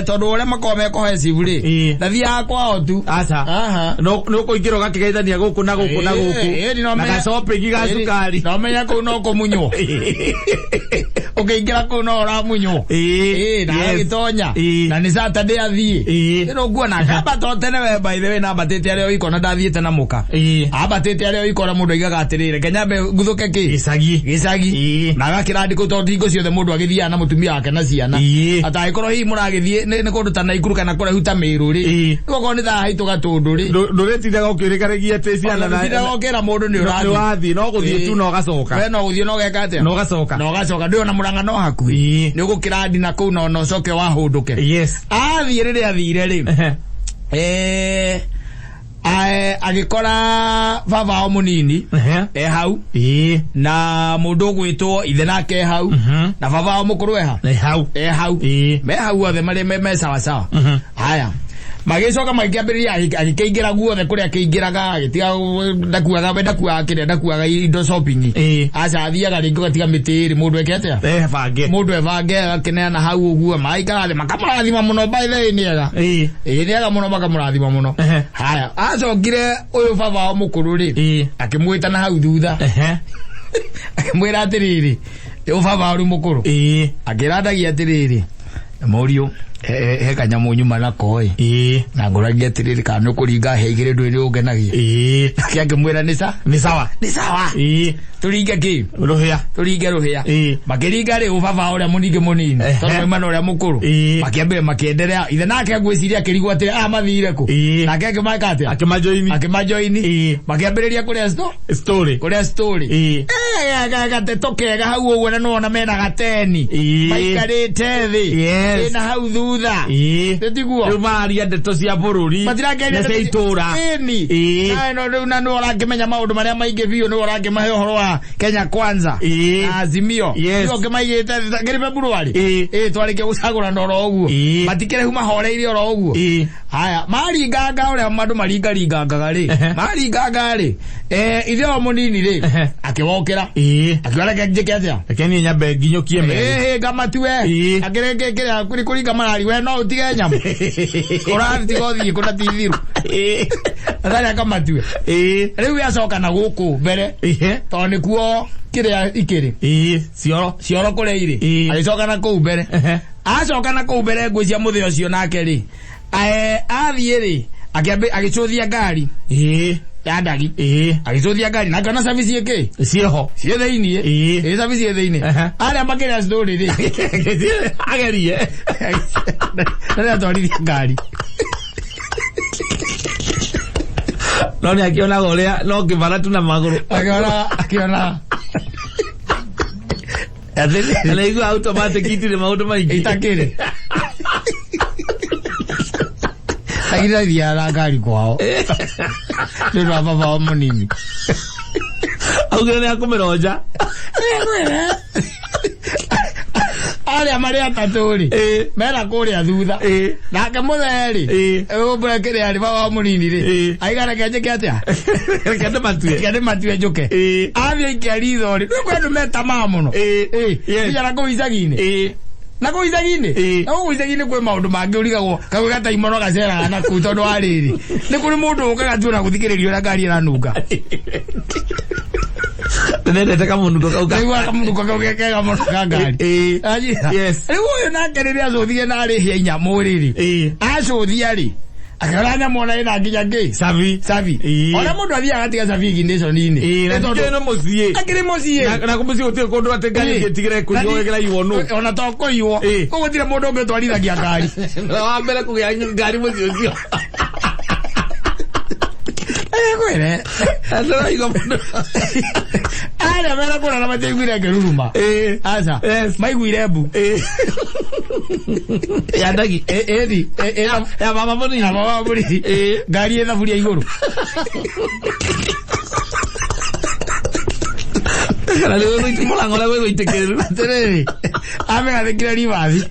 tondũ ũrĩa makoragwo me cohesive rĩ, ndathiaga kwao tu. Aca. Aha. No nĩ ũkũingĩra ũgakĩgeithania gũkũ na gũkũ na gũkũ. No Na menya- gacopping ga cukari. No menya kũu no kũmunywo ũkĩingĩra kũu no ũramunywo. Na agĩtonya na nĩ Saturday athiĩ. Ĩno nguona akamba to tene we by the way nambatĩte arĩa oiko na ndathiĩte na mũka. Ambatĩte arĩa oiko na mũndũ aigaga atĩrĩrĩ reke nyambe nguthũke kĩ Gĩcagi. Gĩcagi. Na agakĩra ndikũ tondũ hingo ciothe mũndũ agĩthiaga na mũtumia wake na ciana. Atangĩkorwo hihi mũragĩthiĩ nĩ kũndũ ta Naikuru kana kũraihu ta Mĩrũ rĩ, rĩu okorwo nĩ thaa haitũ gatũndũ rĩ, Ndũrĩtindaga ũkĩũrĩkaragia atĩ ciana na ndũtindaga ũkĩra mũndũ nĩ nĩ ũrathiĩ. wathiĩ no gũthiĩ tu na ũgacoka. We no gũthiĩ na ũgeka atĩa? Na ũgacoka. Na ũgacoka ndũĩ ona Mũrang'a no hakuhĩ. Nĩ ũgũkĩra ndina kũu na ũcoke wahũndũke. Athiĩ rĩrĩa athire rĩ, agĩkora baba wao mũnini e hau na mũndũ ũgwĩtwo ithe nake e hau na baba wao mũkũrũ e ha E hau. E hau. Me hau othe marĩ me sawa sawa. Haya, magĩcoka magĩkĩambĩrĩria agĩkĩingĩra guothe kũrĩa akĩingĩraga agĩtiga ndakuaga we ndakuaga kĩrĩa ndakuaga indo shopping. Aca athiaga rĩngĩ ũgatiga mĩtĩ ĩrĩ mũndũ eke atĩa? Ebange. Mũndũ ebange agakĩneana hau ũguo magaikara thĩ makamũrathima mũno by the way nĩ ega. Ĩĩ nĩ ega mũno makamũrathima mũno. Haya acokire ũyũ baba wao mũkũrũ rĩ akĩmwĩta na hau thutha akĩmwĩra atĩrĩrĩ ũyũ baba wao rĩu mũkũrũ akĩra ndagia atĩrĩrĩ mũriũ he kanyamũ nyuma nako ĩ na ngũragia atĩrĩrĩ kana nĩ ũkũringa he igĩrĩ ndũĩ nĩ ũngenagia. Nake akĩmwĩra nĩ sa Nĩ sawa. Nĩ sawa. Tũringe kĩ? Rũhĩa. Tũringe rũhĩa. Makĩringa rĩ baba ũrĩa mũningĩ mũnini tondũ mauma na ũrĩa mũkũrũ makĩambĩrĩria makĩenderea ithe nake ngwĩciria akĩrigwo atĩ aya mathire kũ. Nake akĩmeka atĩa? Akĩmajoini. Akĩmajoini. Makĩambĩrĩria kũrĩa Story. Kũrĩa story. Gateto kega hau ũguo na nĩwona mena gateni maikarĩte thĩ ĩna hau thutha. Tiguo? Rĩu mararia ndeto cia bũrũri Matirakĩaria na cia itũra. Ĩni. Nawe no rĩu na nĩwe ũrakĩmenya maũndũ marĩa maingĩ biũ nĩwe ũrakĩmahe ũhoro wa Kenya Kwanza na Azimio. Nĩwe ũkĩmaigĩte thĩ kĩrĩ February. Ĩĩ twarĩkia gũcagũrana oro ũguo. Matikĩrĩhu mahoreire oro ũguo. Haya maringanga ũrĩa andũ maringaringangaga rĩ maringanga rĩ ithe o mũnini rĩ akĩwokĩra akiuga reke njĩke atĩa? Reke niĩ nyambe nginyũkie mere. Ĩĩ ngamatue. Akĩrĩkĩ kĩrĩa kũrĩ kũringa marari we no ũtige nyamũ ũratiga ũthiĩ kũna ti thiru atarĩ akamatue. Rĩu acoka na gũkũ mbere tondũ nĩkuo kĩrĩa ikĩrĩ Cioro. Cioro kũrĩa irĩ. Agĩcoka na kũu mbere. Acoka na kũu mbere ngwĩcia mũthĩ ũcio nake rĩ athiĩ rĩ agĩcũthia ngari ya ndagi agĩcũthia ngari na akĩona service ĩkĩ Ciĩho. Ciĩ thĩiniĩ. Ĩĩ service ĩ thĩiniĩ. Arĩa makĩrĩa story rĩ Agerie. Rĩrĩa atwarithia ngari No nĩ akĩonaga ũrĩa no kĩbara tu na magũrũ. Akĩona Na igua automatic itirĩ maũndũ maingĩ. Itakĩrĩ lakini athiaga na ngari kwao nĩ ũndũ wa baba wao mũnini. Augire nĩ akũmĩronja. Arĩa marĩ atatũ rĩ mena kũrĩa thutha nake mũthee rĩ ũmbũre kĩrĩa rĩ baba wao mũnini rĩ aiga reke njĩke atĩa? Reke ndĩmatue. Reke ndĩmatue njũke. Athiĩ aikia ritho rĩ nĩ kwĩ andũ me tamaa mũno. Nginya na kũu icagi-inĩ. Na kũu icagi-inĩ, Ĩĩ. na kũu icagi-inĩ kwĩ maũndũ mangĩ ũrigagwo kagwe gataimono gaceraga na kũu tondũ wa rĩrĩ, nĩ kũrĩ mũndũ ũkaga tu ona gũthikĩrĩria ũrĩa ngari ĩranunga. Nĩndendete kamũnungo kau ka Kaigua kamũnungo kau ge kega mũno ka ngari. Ĩĩ. Anjĩra. Yes. Rĩu ũyũ nake rĩrĩa acũthire na arĩhia nyamũ rĩrĩ, Ĩĩ. acũthia rĩ, akĩrora nyamũ ona ĩna nginya ngĩ Cabi. cabi. Ĩĩ. Ona mũndũ athiaga agatiga cabi ignition-inĩ. Ĩĩ, na Nĩ tondũ ningĩ no mũciĩ. akĩrĩ mũciĩ. Na kũmũciĩ gũtirĩ kũndũ atĩ ngari ĩngĩtigĩra ĩkũiywo ĩkĩraiywo nũ. Ona to kũiywo. Ĩĩ. Koguo gũtirĩ mũndũ ũngĩ ũtwarithagia ngari. Na wa mbere kũgĩa ngari mũciĩ ũcio. Kwĩre. Ndĩraigua mũndũ. Arĩa mera kũrara matiaiguire ngĩruruma. Ĩĩ. Aca. Yes. Maiguire mbu. Ĩĩ. Ya ndagi. Ĩni. Ya baba mũnini. Ya baba mũnini. Ĩĩ. Ngari ĩ thaburia igũrũ. Kana nĩ mũrango ũrĩa wĩgũitĩkĩrĩru. Atĩrĩrĩ. Amĩgathĩkire ribathi.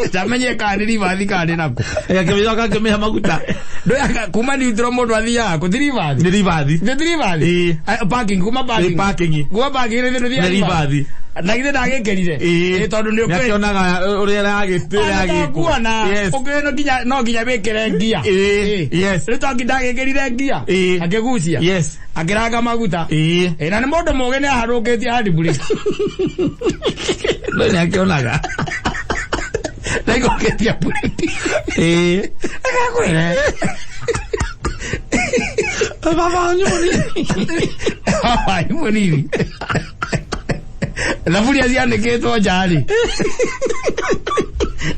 Ndamenyire kana nĩ ribathi kana nĩ nakũ. Akĩmĩcoka akĩmĩhe maguta. Ndũyaka kuma neutral mũndũ athiaga kũ ti ribathi. Nĩ ribathi. Nĩ ti ribathi. Ĩĩ. Parking kuma parking. Nĩ parking. Kuma parking nĩ Nĩ ndũthiaga ribathi. Na githĩ ndagĩkĩrire. Ĩĩ. Ĩĩ, tondũ nĩ ũkĩ Nĩakĩonaga ũrĩa ĩragĩkwo. kuona Yes. ũkĩũĩ no nginya wĩkĩre ngia. Ĩĩ. Yes. Rĩu to nginya ndagĩkĩrire ngia. Ĩĩ. Akĩgucia. Yes. Akĩranga maguta. Ĩĩ. Ĩĩ, na nĩ mũndũ mũgĩ nĩ aharũkĩtie handbrake. No nĩakĩonaga. Ndaigũkĩtie breki. Ĩĩ. Agakwĩra. Baba wanyu mũnini. Baba wanyu mũnini. Thaburia cianĩkĩtwo nja rĩ.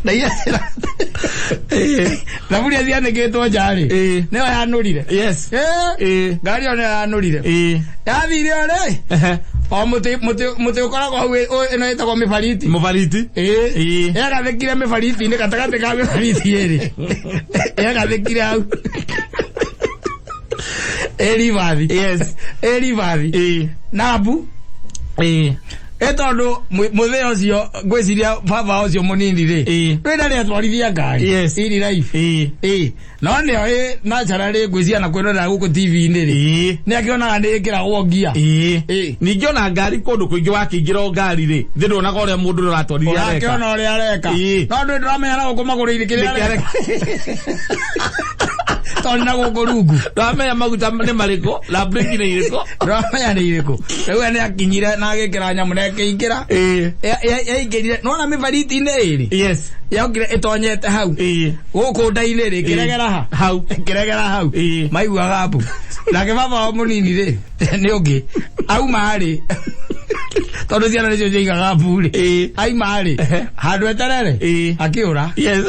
Na iria thaburia cianĩkĩtwo nja rĩ. Ĩĩ. Nĩyo yanũrire. Yes. Ĩĩ. Ĩĩ. Ngari ĩyo nĩyo yanũrire. Ĩĩ. Yathire o rĩ. Ehe. O mũtĩ ũkoragwo hau ĩno ĩtagwo mĩbariti. Mũbariti. Ĩĩ. Ĩĩ. Yagathĩkire mĩbariti-inĩ gatagatĩ ka mĩbariti ĩrĩ. Yagathĩkire hau. Ĩ ribathi. Yes. Ĩ ribathi. Ĩĩ. Na mbu. Ĩĩ. Ĩ tondũ mũthee ũcio ngwĩciria baba ũcio mũnini rĩ. Ĩĩ. Ndũĩ ndarĩ atwarithia ngari. Yes. Iri life. Ĩĩ. Ĩĩ. No nĩo ĩ naturally ngwĩciria na kwĩrorera gũkũ TV-inĩ rĩ. Ĩĩ. Nĩ akĩonaga nĩ ĩkĩragwo ngia. Ĩĩ. Ĩĩ. Ningĩ ona ngari kũndũ kũingĩ wakĩingĩra o ngari rĩ, thĩ nduonaga ũrĩa mũndũ ũrĩa ũratwarithia areka. Ũrakĩona ũrĩa areka. Ĩĩ. No ndũĩ ndũramenya na gũkũ magũrũ-inĩ kĩrĩa Nĩkĩ areka. areka. Tondũ na gũkũ rungu. Ndũramenya maguta nĩ marĩkũ na breki nĩ irĩkũ. Ndũramenya nĩ irĩkũ. Rĩu we nĩ akinyire na agĩkĩra nyamũ na ĩkĩingĩra. Ĩĩ. Yaingĩrire. Nĩwona mĩbariti-inĩ ĩrĩ. Yes. Yokire ĩtonyete hau. Ĩĩ. Gũkũ nda-inĩ rĩ, ĩkĩregera ha. Hau. Ĩkĩregera hau. Ĩĩ. Maiguaga mbu. Nake baba wao mũnini rĩ, nĩ ũngĩ. Auma rĩ. Tondũ ciana nĩcio ciaigaga mbu rĩ. Ĩĩ. Aima rĩ. Handũ eterere. Ĩĩ. Akĩũra. Yes.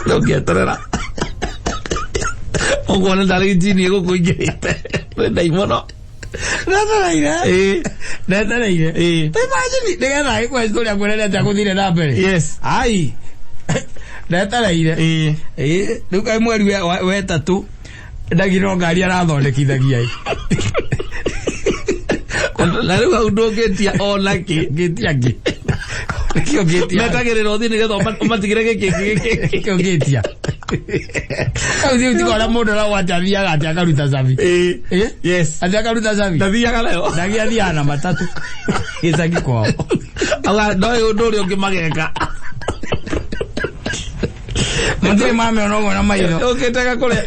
Ndũngĩeterera. Ũguo nĩ ndarĩ njini ĩgũkũingĩrĩte. Nĩ ndaimono. Ndetereire. Ĩĩ. Ndetereire. Ĩĩ. Ta imagine nĩgetha agĩkũhe story akwĩre atĩa gũthire na mbere. Yes. Ai. Ndetereire. Ĩĩ. Ĩĩ, rĩu kaĩ mweri wetatũ ndagirwo ngari arathondekithagia ĩ. Na rĩu hau ndũngĩtia ona kĩ. Ngĩtia ngĩ. Nĩkĩo ngĩtia. Metagĩrĩra ũthiĩ nĩgetha ũmatigĩre gĩkĩ gĩkĩ. Nĩkĩo ngĩtia. Kau thiĩ ũtiga ũrĩa mũndũ arauga atĩ athiaga atĩ akaruta cabi. Ĩĩ. Ĩĩ? Yes. Atĩ akaruta cabi. Ndathiaga nayo. Ndagi athiaga na matatũ. Gĩcagi kwao. Auga ndoĩ ũndũ ũrĩa ũngĩ mageka. Matirĩ mamĩona ũguo na maitho. Ũkĩte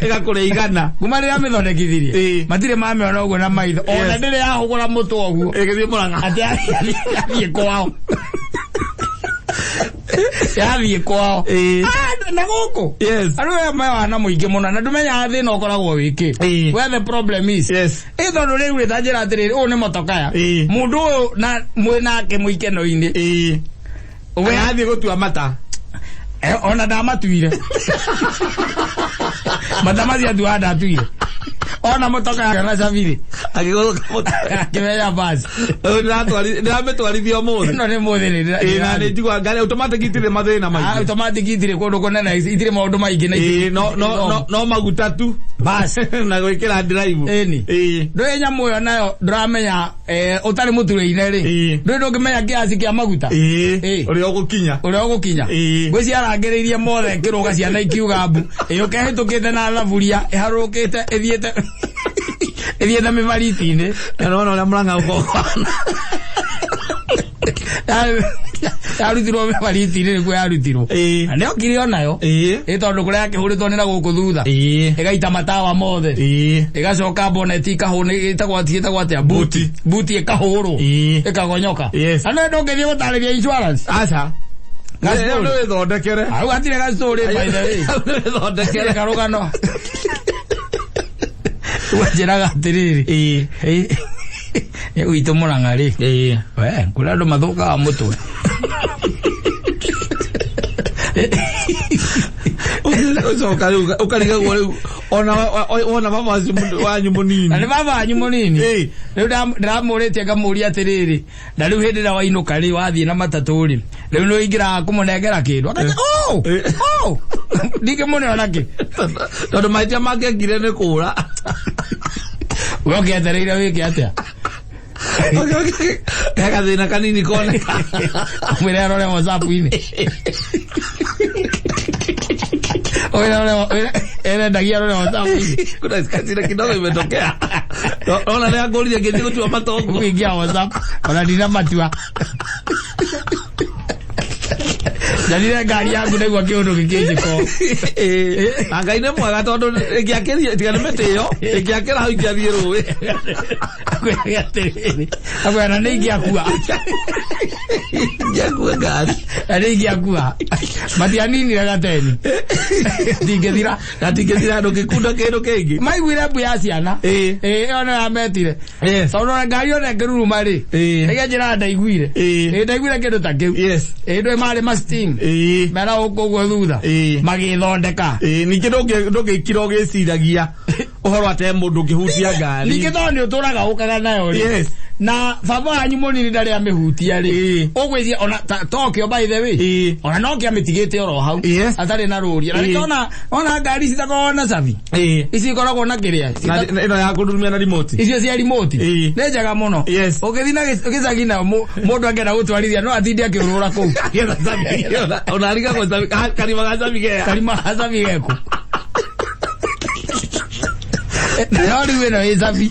ĩgakũrĩa igana. Kuma rĩrĩa amĩthondekithirie. Ĩĩ. Matirĩ mamĩona ũguo na maitho. Ona Yes. ndĩrĩ yahũgũra mũtwe ũguo. Ĩgĩthiĩ Mũrang'a. Atĩ yathiĩ kwao. Yathiĩ kwao. Ĩĩ. Ah, na gũkũ. Yes. Andũ aya mewana mũingĩ mũno na ndũmenyaga thĩna ũkoragwo wĩkĩ. Ĩĩ. Where the problem is. Yes. Ĩ tondũ rĩu rĩ ta njĩra atĩrĩrĩ ũyũ nĩ motokaya. Ĩĩ. Mũndũ ũyũ na mwĩ nake mũikeno-inĩ. Ĩĩ. We Athiĩ gũtua mata. Ona ndamatuire. Mata macio atuaga ndatuire. Ona motokaya na cabirĩ. Agĩgũthũka mũtwe. Akĩmenya basi. Ndĩramĩtwarithia ũmũthĩ. Ĩno nĩ mũthĩ nĩ Ĩĩ, na nĩ njiguaga ngari automatic itirĩ mathĩna Ah, maingĩ. automatic itirĩ kũndũ kũnene itirĩ maũndũ maingĩ na Ĩĩ, no maguta tu. Basi. Na gwĩkĩra drive. Ĩni. Ĩĩ. Ndũĩ nyamũ ĩyo nayo ndũramenya ũtarĩ mũturũ-inĩ rĩ. Ĩĩ. Ndũĩ ndũngĩmenya kĩasi kĩa maguta. Ĩĩ. Ĩĩ. Ũrĩa ũgũkinya. Ũrĩa ũgũkinya. Ĩĩ. Ngwĩciria arangĩrĩirie mothe ĩkĩrũga ciana ikiuga mbu. Ĩyũke ĩhĩtũkĩte na thaburia ĩharũrũkĩte ĩthiĩte ĩthiĩte mĩbariti-inĩ. Na nĩwona ũrĩa Mũrang'a ũkoragwo ũhana. Yarutirwo bariti-inĩ nĩkuo yarutirwo. Ĩĩ. Na nĩokire onayo. Ĩĩ. Ĩ tondũ kũrĩa yakĩhũrĩtwo nĩ na gũkũ thutha. Ĩĩ. Ĩgaita matawa mothe. Ĩĩ. Ĩgacoka boneti ikahũrwo ĩtagwo ĩtagwo atĩa? Buti. Buti ĩkahũrwo. Ĩĩ. Ĩkagonyoka. Yes. Na no ndũngĩthiĩ gũtarĩria insurance. Aca. Gastori. Nĩ wĩthondekere. Hau hatirĩ gastori by the way. Hau nĩ wĩthondekere. Karũgano. Wanjĩraga atĩrĩrĩ. Ĩĩ. Ĩ gwitũ Mũrang'a rĩ. Ĩĩ. We, kũrĩ andũ mathũkaga mũtwe. Ũcoka rĩu ũkarigagwo rĩu ona wona baba wacio wanyu mũnini. Na nĩ baba wanyu mũnini. Ĩĩ. Rĩu ndĩramũrĩtie ngamũria atĩrĩrĩ, na rĩu hĩndĩ ĩrĩa wainũka rĩ wathiĩ na matatũ rĩ, rĩu nĩ ũingĩraga kũmũnengera kĩndũ. Akauga, oh, oh, ndingĩmũneo nakĩ. Tondũ mahĩtia make ekire nĩ kũra. We ũkĩetereire wĩke atĩa? He gathĩna kanini koneka. Mwĩre arore WhatsApp-inĩ. Mwĩre arore, erendagia arore WhatsApp-inĩ. Kuna kasira kidogo imetokea. Ona nĩ angũrire ngĩthiĩ gũtua matongo. Kuingia WhatsApp ona ndina matua. Njanire ngari yaku ndaigua kĩũndũ gĩkĩnjĩko. Ĩĩ. Na Ngai nĩ mwega tondũ ĩngĩakĩria tiga nĩ mĩtĩ ĩyo ĩngĩakĩra hau ingĩathiĩ rũĩ. Akwĩraga atĩrĩrĩ, akwĩra na nĩ ingĩakua. Ingĩakua ngari. Na nĩ ingĩakua. Matianinire gateni. Ndingĩthira. Na ndingĩthira ndũngĩkunda kĩndũ kĩngĩ. Maiguire mbu ya ciana. Ĩĩ. Ĩĩ, ĩyo nĩyo yametire. Yes. Tondũ ona ngari ona ĩngĩruruma rĩ. Ĩĩ. Nĩkĩo njĩraga ndaiguire. Ĩĩ. Ĩĩ, ndaiguire kĩndũ ta kĩu. Yes. Ĩĩ, ndũĩ marĩ ma steam. Ĩĩ. Mera gũkũ ũguo thutha. Ĩĩ. Magĩthondeka. Ĩĩ, ningĩ ndũngĩikira ũgĩciragia ũhoro atĩ he mũndũ ũngĩhutia ngari. Ningĩ tondũ nĩ ũtũraga ũkaga nayo rĩ. Yes. Na baba wanyu mũnini ndarĩ amĩhutia rĩ. Ĩĩ. Ũgwĩciria ona Tokyo by the way. Ĩĩ. Ona no kĩamĩtigĩte oro hau. Yes. Atarĩ na rũri. Na Ĩĩ. nĩkĩo ona ngari ici itakoragwo na cabi. Ĩĩ. Ici ikoragwo na kĩrĩa. Na ĩno ya kũrurumia na remote. Icio cia remote. Ĩĩ. Nĩ njega mũno. Yes. Ũngĩthiĩ na gĩcagi na mũndũ angĩenda gũtwarithia no atinde akĩũrũra kũu. Ona arigagwo karima ga cabi gea. Karima ga cabi geku. No rĩu ĩno ĩ cabi.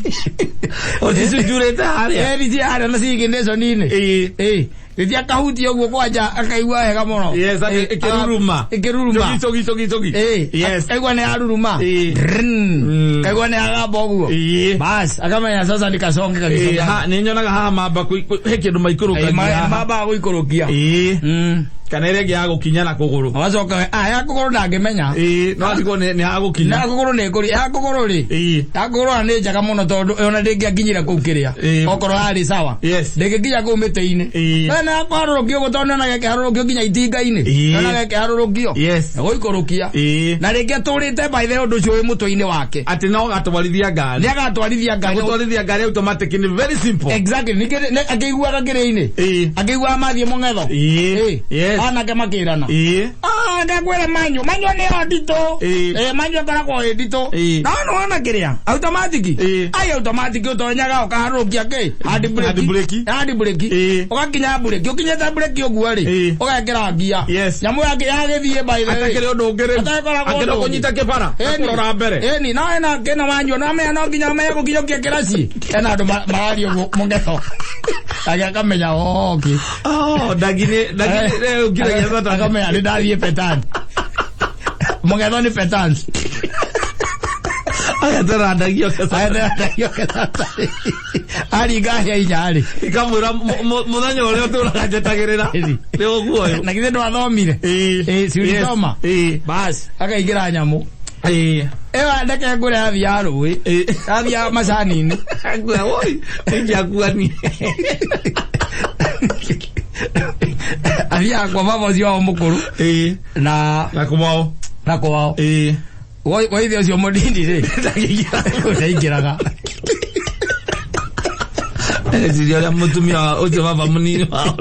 Ũcicunjurĩte harĩa. Ĩĩ nĩ harĩa na ciigĩnĩconi-inĩ. Ĩĩ. Ĩĩ. Rĩrĩa akahutia ũguo kwanja akaigua wega mũno. Yes, ĩkĩruruma. Ĩkĩruruma. Chogi chogi chogi. Ĩĩ. Yes. Akaigua nĩ yaruruma. Ĩĩ. Drrrn. Akaigua nĩ yagamba ũguo. Ĩĩ. Bas, akamenya sasa nikasonge Ĩĩ, kagisonga. nĩ nyonaga haha mamba he kĩndũ maikũrũkagia haha. Mambaga gũikũrũkia. Ĩĩ. Kana ĩrĩa ĩngĩ ya gũkinya na kũgũrũ. Agacoka ya kũgũrũ ndangĩmenya. Ĩĩ, no atigwo nĩ ya gũkinya. Na kũgũrũ nĩ kũri, ya kũgũrũ rĩ. Ĩĩ. Ya kũgũrũ ona nĩ njega mũno tondũ ona ndĩngĩakinyire kũu kĩrĩa. Ĩĩ. Okorwo yarĩ sawa. Yes. Ndĩngĩkinya kũu mĩtĩ-inĩ. Ĩĩ. No na kũharũrũkio ũguo tondũ nĩonaga ĩkĩharũrũkio nginya itinga-inĩ. Ĩĩ. Nĩonaga ĩkĩharũrũkio. Yes. Na gũikũrũkia. Ĩĩ. Na rĩngĩ atũrĩte by the way ũndũ ũcio wĩ mũtwe-inĩ wake. Atĩ no agatwarithia ngari. Nĩ agatwarithia ngari. Gũtwarithia ngari automatic nĩ very simple. Exactly. Ningĩ akĩiguaga kĩrĩa-inĩ. Ĩĩ. Akĩiguaga mathiĩ mũng'etho. Ĩĩ. Yes. Anake makĩrana. Ĩĩ. Ah, ngakwĩra manyu manyu nĩyo nditũ. Ĩĩ. Ĩĩ, manyu ĩkoragwo ĩ nditũ. Ĩĩ. No nĩwona kĩrĩa automatic. Ĩĩ. Ai automatic ũtonyaga ũkaharũrũkia kĩ hand brake. Hand brake. Hand brake. Ĩĩ. Ũgakinya brake ũkinyĩte brake ũguo rĩ. Ĩĩ. Ũgekĩra ngia. Yes. Nyamũ yagĩthiĩ by the way. Atakĩrĩ ũndũ ũngĩ rĩu. Atakoragwo Akĩenda ũndũ ũngĩ. kũnyita kĩbara. Ĩni. Akũrora mbere. Ĩni, no ĩno kĩna wanyua no amenya no nginya amenye gũkinyũkia kĩraci. Ena andũ mararia ũguo mũng'etho. Ake akamenya oh, okay. Oh, ndagi nĩ ndagi nĩ ũngiragia bata. Akamenya nĩ ndathiĩ petan. Mũng'etho nĩ petan. Agetera ndagi oke. Agetera ndagi oke Aringa hĩa inya rĩ. Ikamwĩra mũthenya ũrĩa ũtũraga njetagĩrĩra. Ĩni. Nĩ ũguo ũyũ. Na githĩ ndwathomire? Ĩĩ. Ĩĩ, si ulisoma? Ĩĩ. Bas, akaingĩra nyamũ. Ĩĩ. Ĩyo ndeke ngũre yathiaga rũĩ. Ĩĩ. Yathiaga macani-inĩ. Akua woi. Ingĩakua niĩ. Athiaga kwa baba ũcio wao mũkũrũ. Ĩĩ. Na Na kwao. na kwao. Ĩĩ. Kwa ithe ũcio mũnini rĩ. Ndaingĩraga. Eciria ũrĩa mũtumia ũcio baba mũnini wao.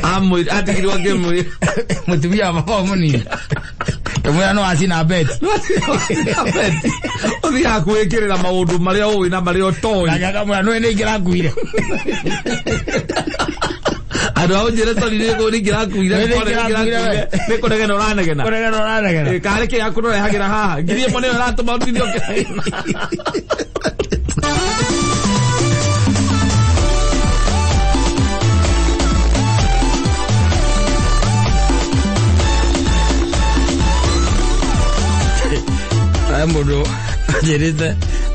Amwĩra atigirwo akĩmwĩra. Mũtumia wa baba mũnini. Kĩmwĩra no acina beti. Ũthiaga kwĩkĩrĩra maũndũ marĩa ũĩ na marĩa ũtoĩ. Nake akamwĩra nĩwe nĩ ingĩrakuire. Andũ a ũnjĩre sorry nĩ ingĩrakuire. Nĩ ingĩrakuire. Nĩ kũnegena ũranegena. Kũnegena ũranegena. Karĩ kĩ yaku ũrehagĩra haha. Ngiri ĩmwe nĩyo ĩratũma ũtinde ũkĩnegena. Mũndũ anjĩrĩte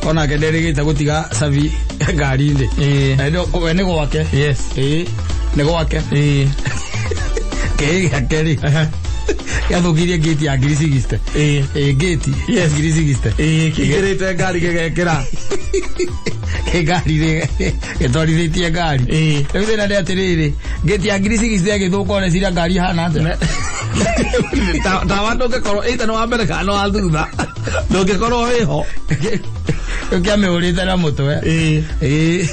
onake nderĩgĩte gũtiga cabi ngari-inĩ. Ĩĩ. Na we nĩ gwake. Yes. Ĩĩ, nĩ gwake. Ĩĩ. Kĩĩ gĩake rĩ Ehe. gĩathũkirie ngĩti ya ngiri 60. Ĩĩ. Ĩĩ, ngĩti Yes. ngiri 60. Ĩĩ, kĩingĩrĩte ngari gĩgekĩra. Kĩ ngari rĩ gĩtwarithĩtie ngari. Ĩĩ. Rĩu thĩna nĩ atĩrĩrĩ, ngĩti ya ngiri 60 ĩgĩthũka ũreciria ngari ĩhana atĩa? Tawa ndũngĩkorwo ĩita nĩ wa mbere kana nĩ wa thutha, ndũngĩkorwo wĩho. Rĩu kĩamĩhũrĩte na mũtwe. Ĩĩ. Ĩĩ.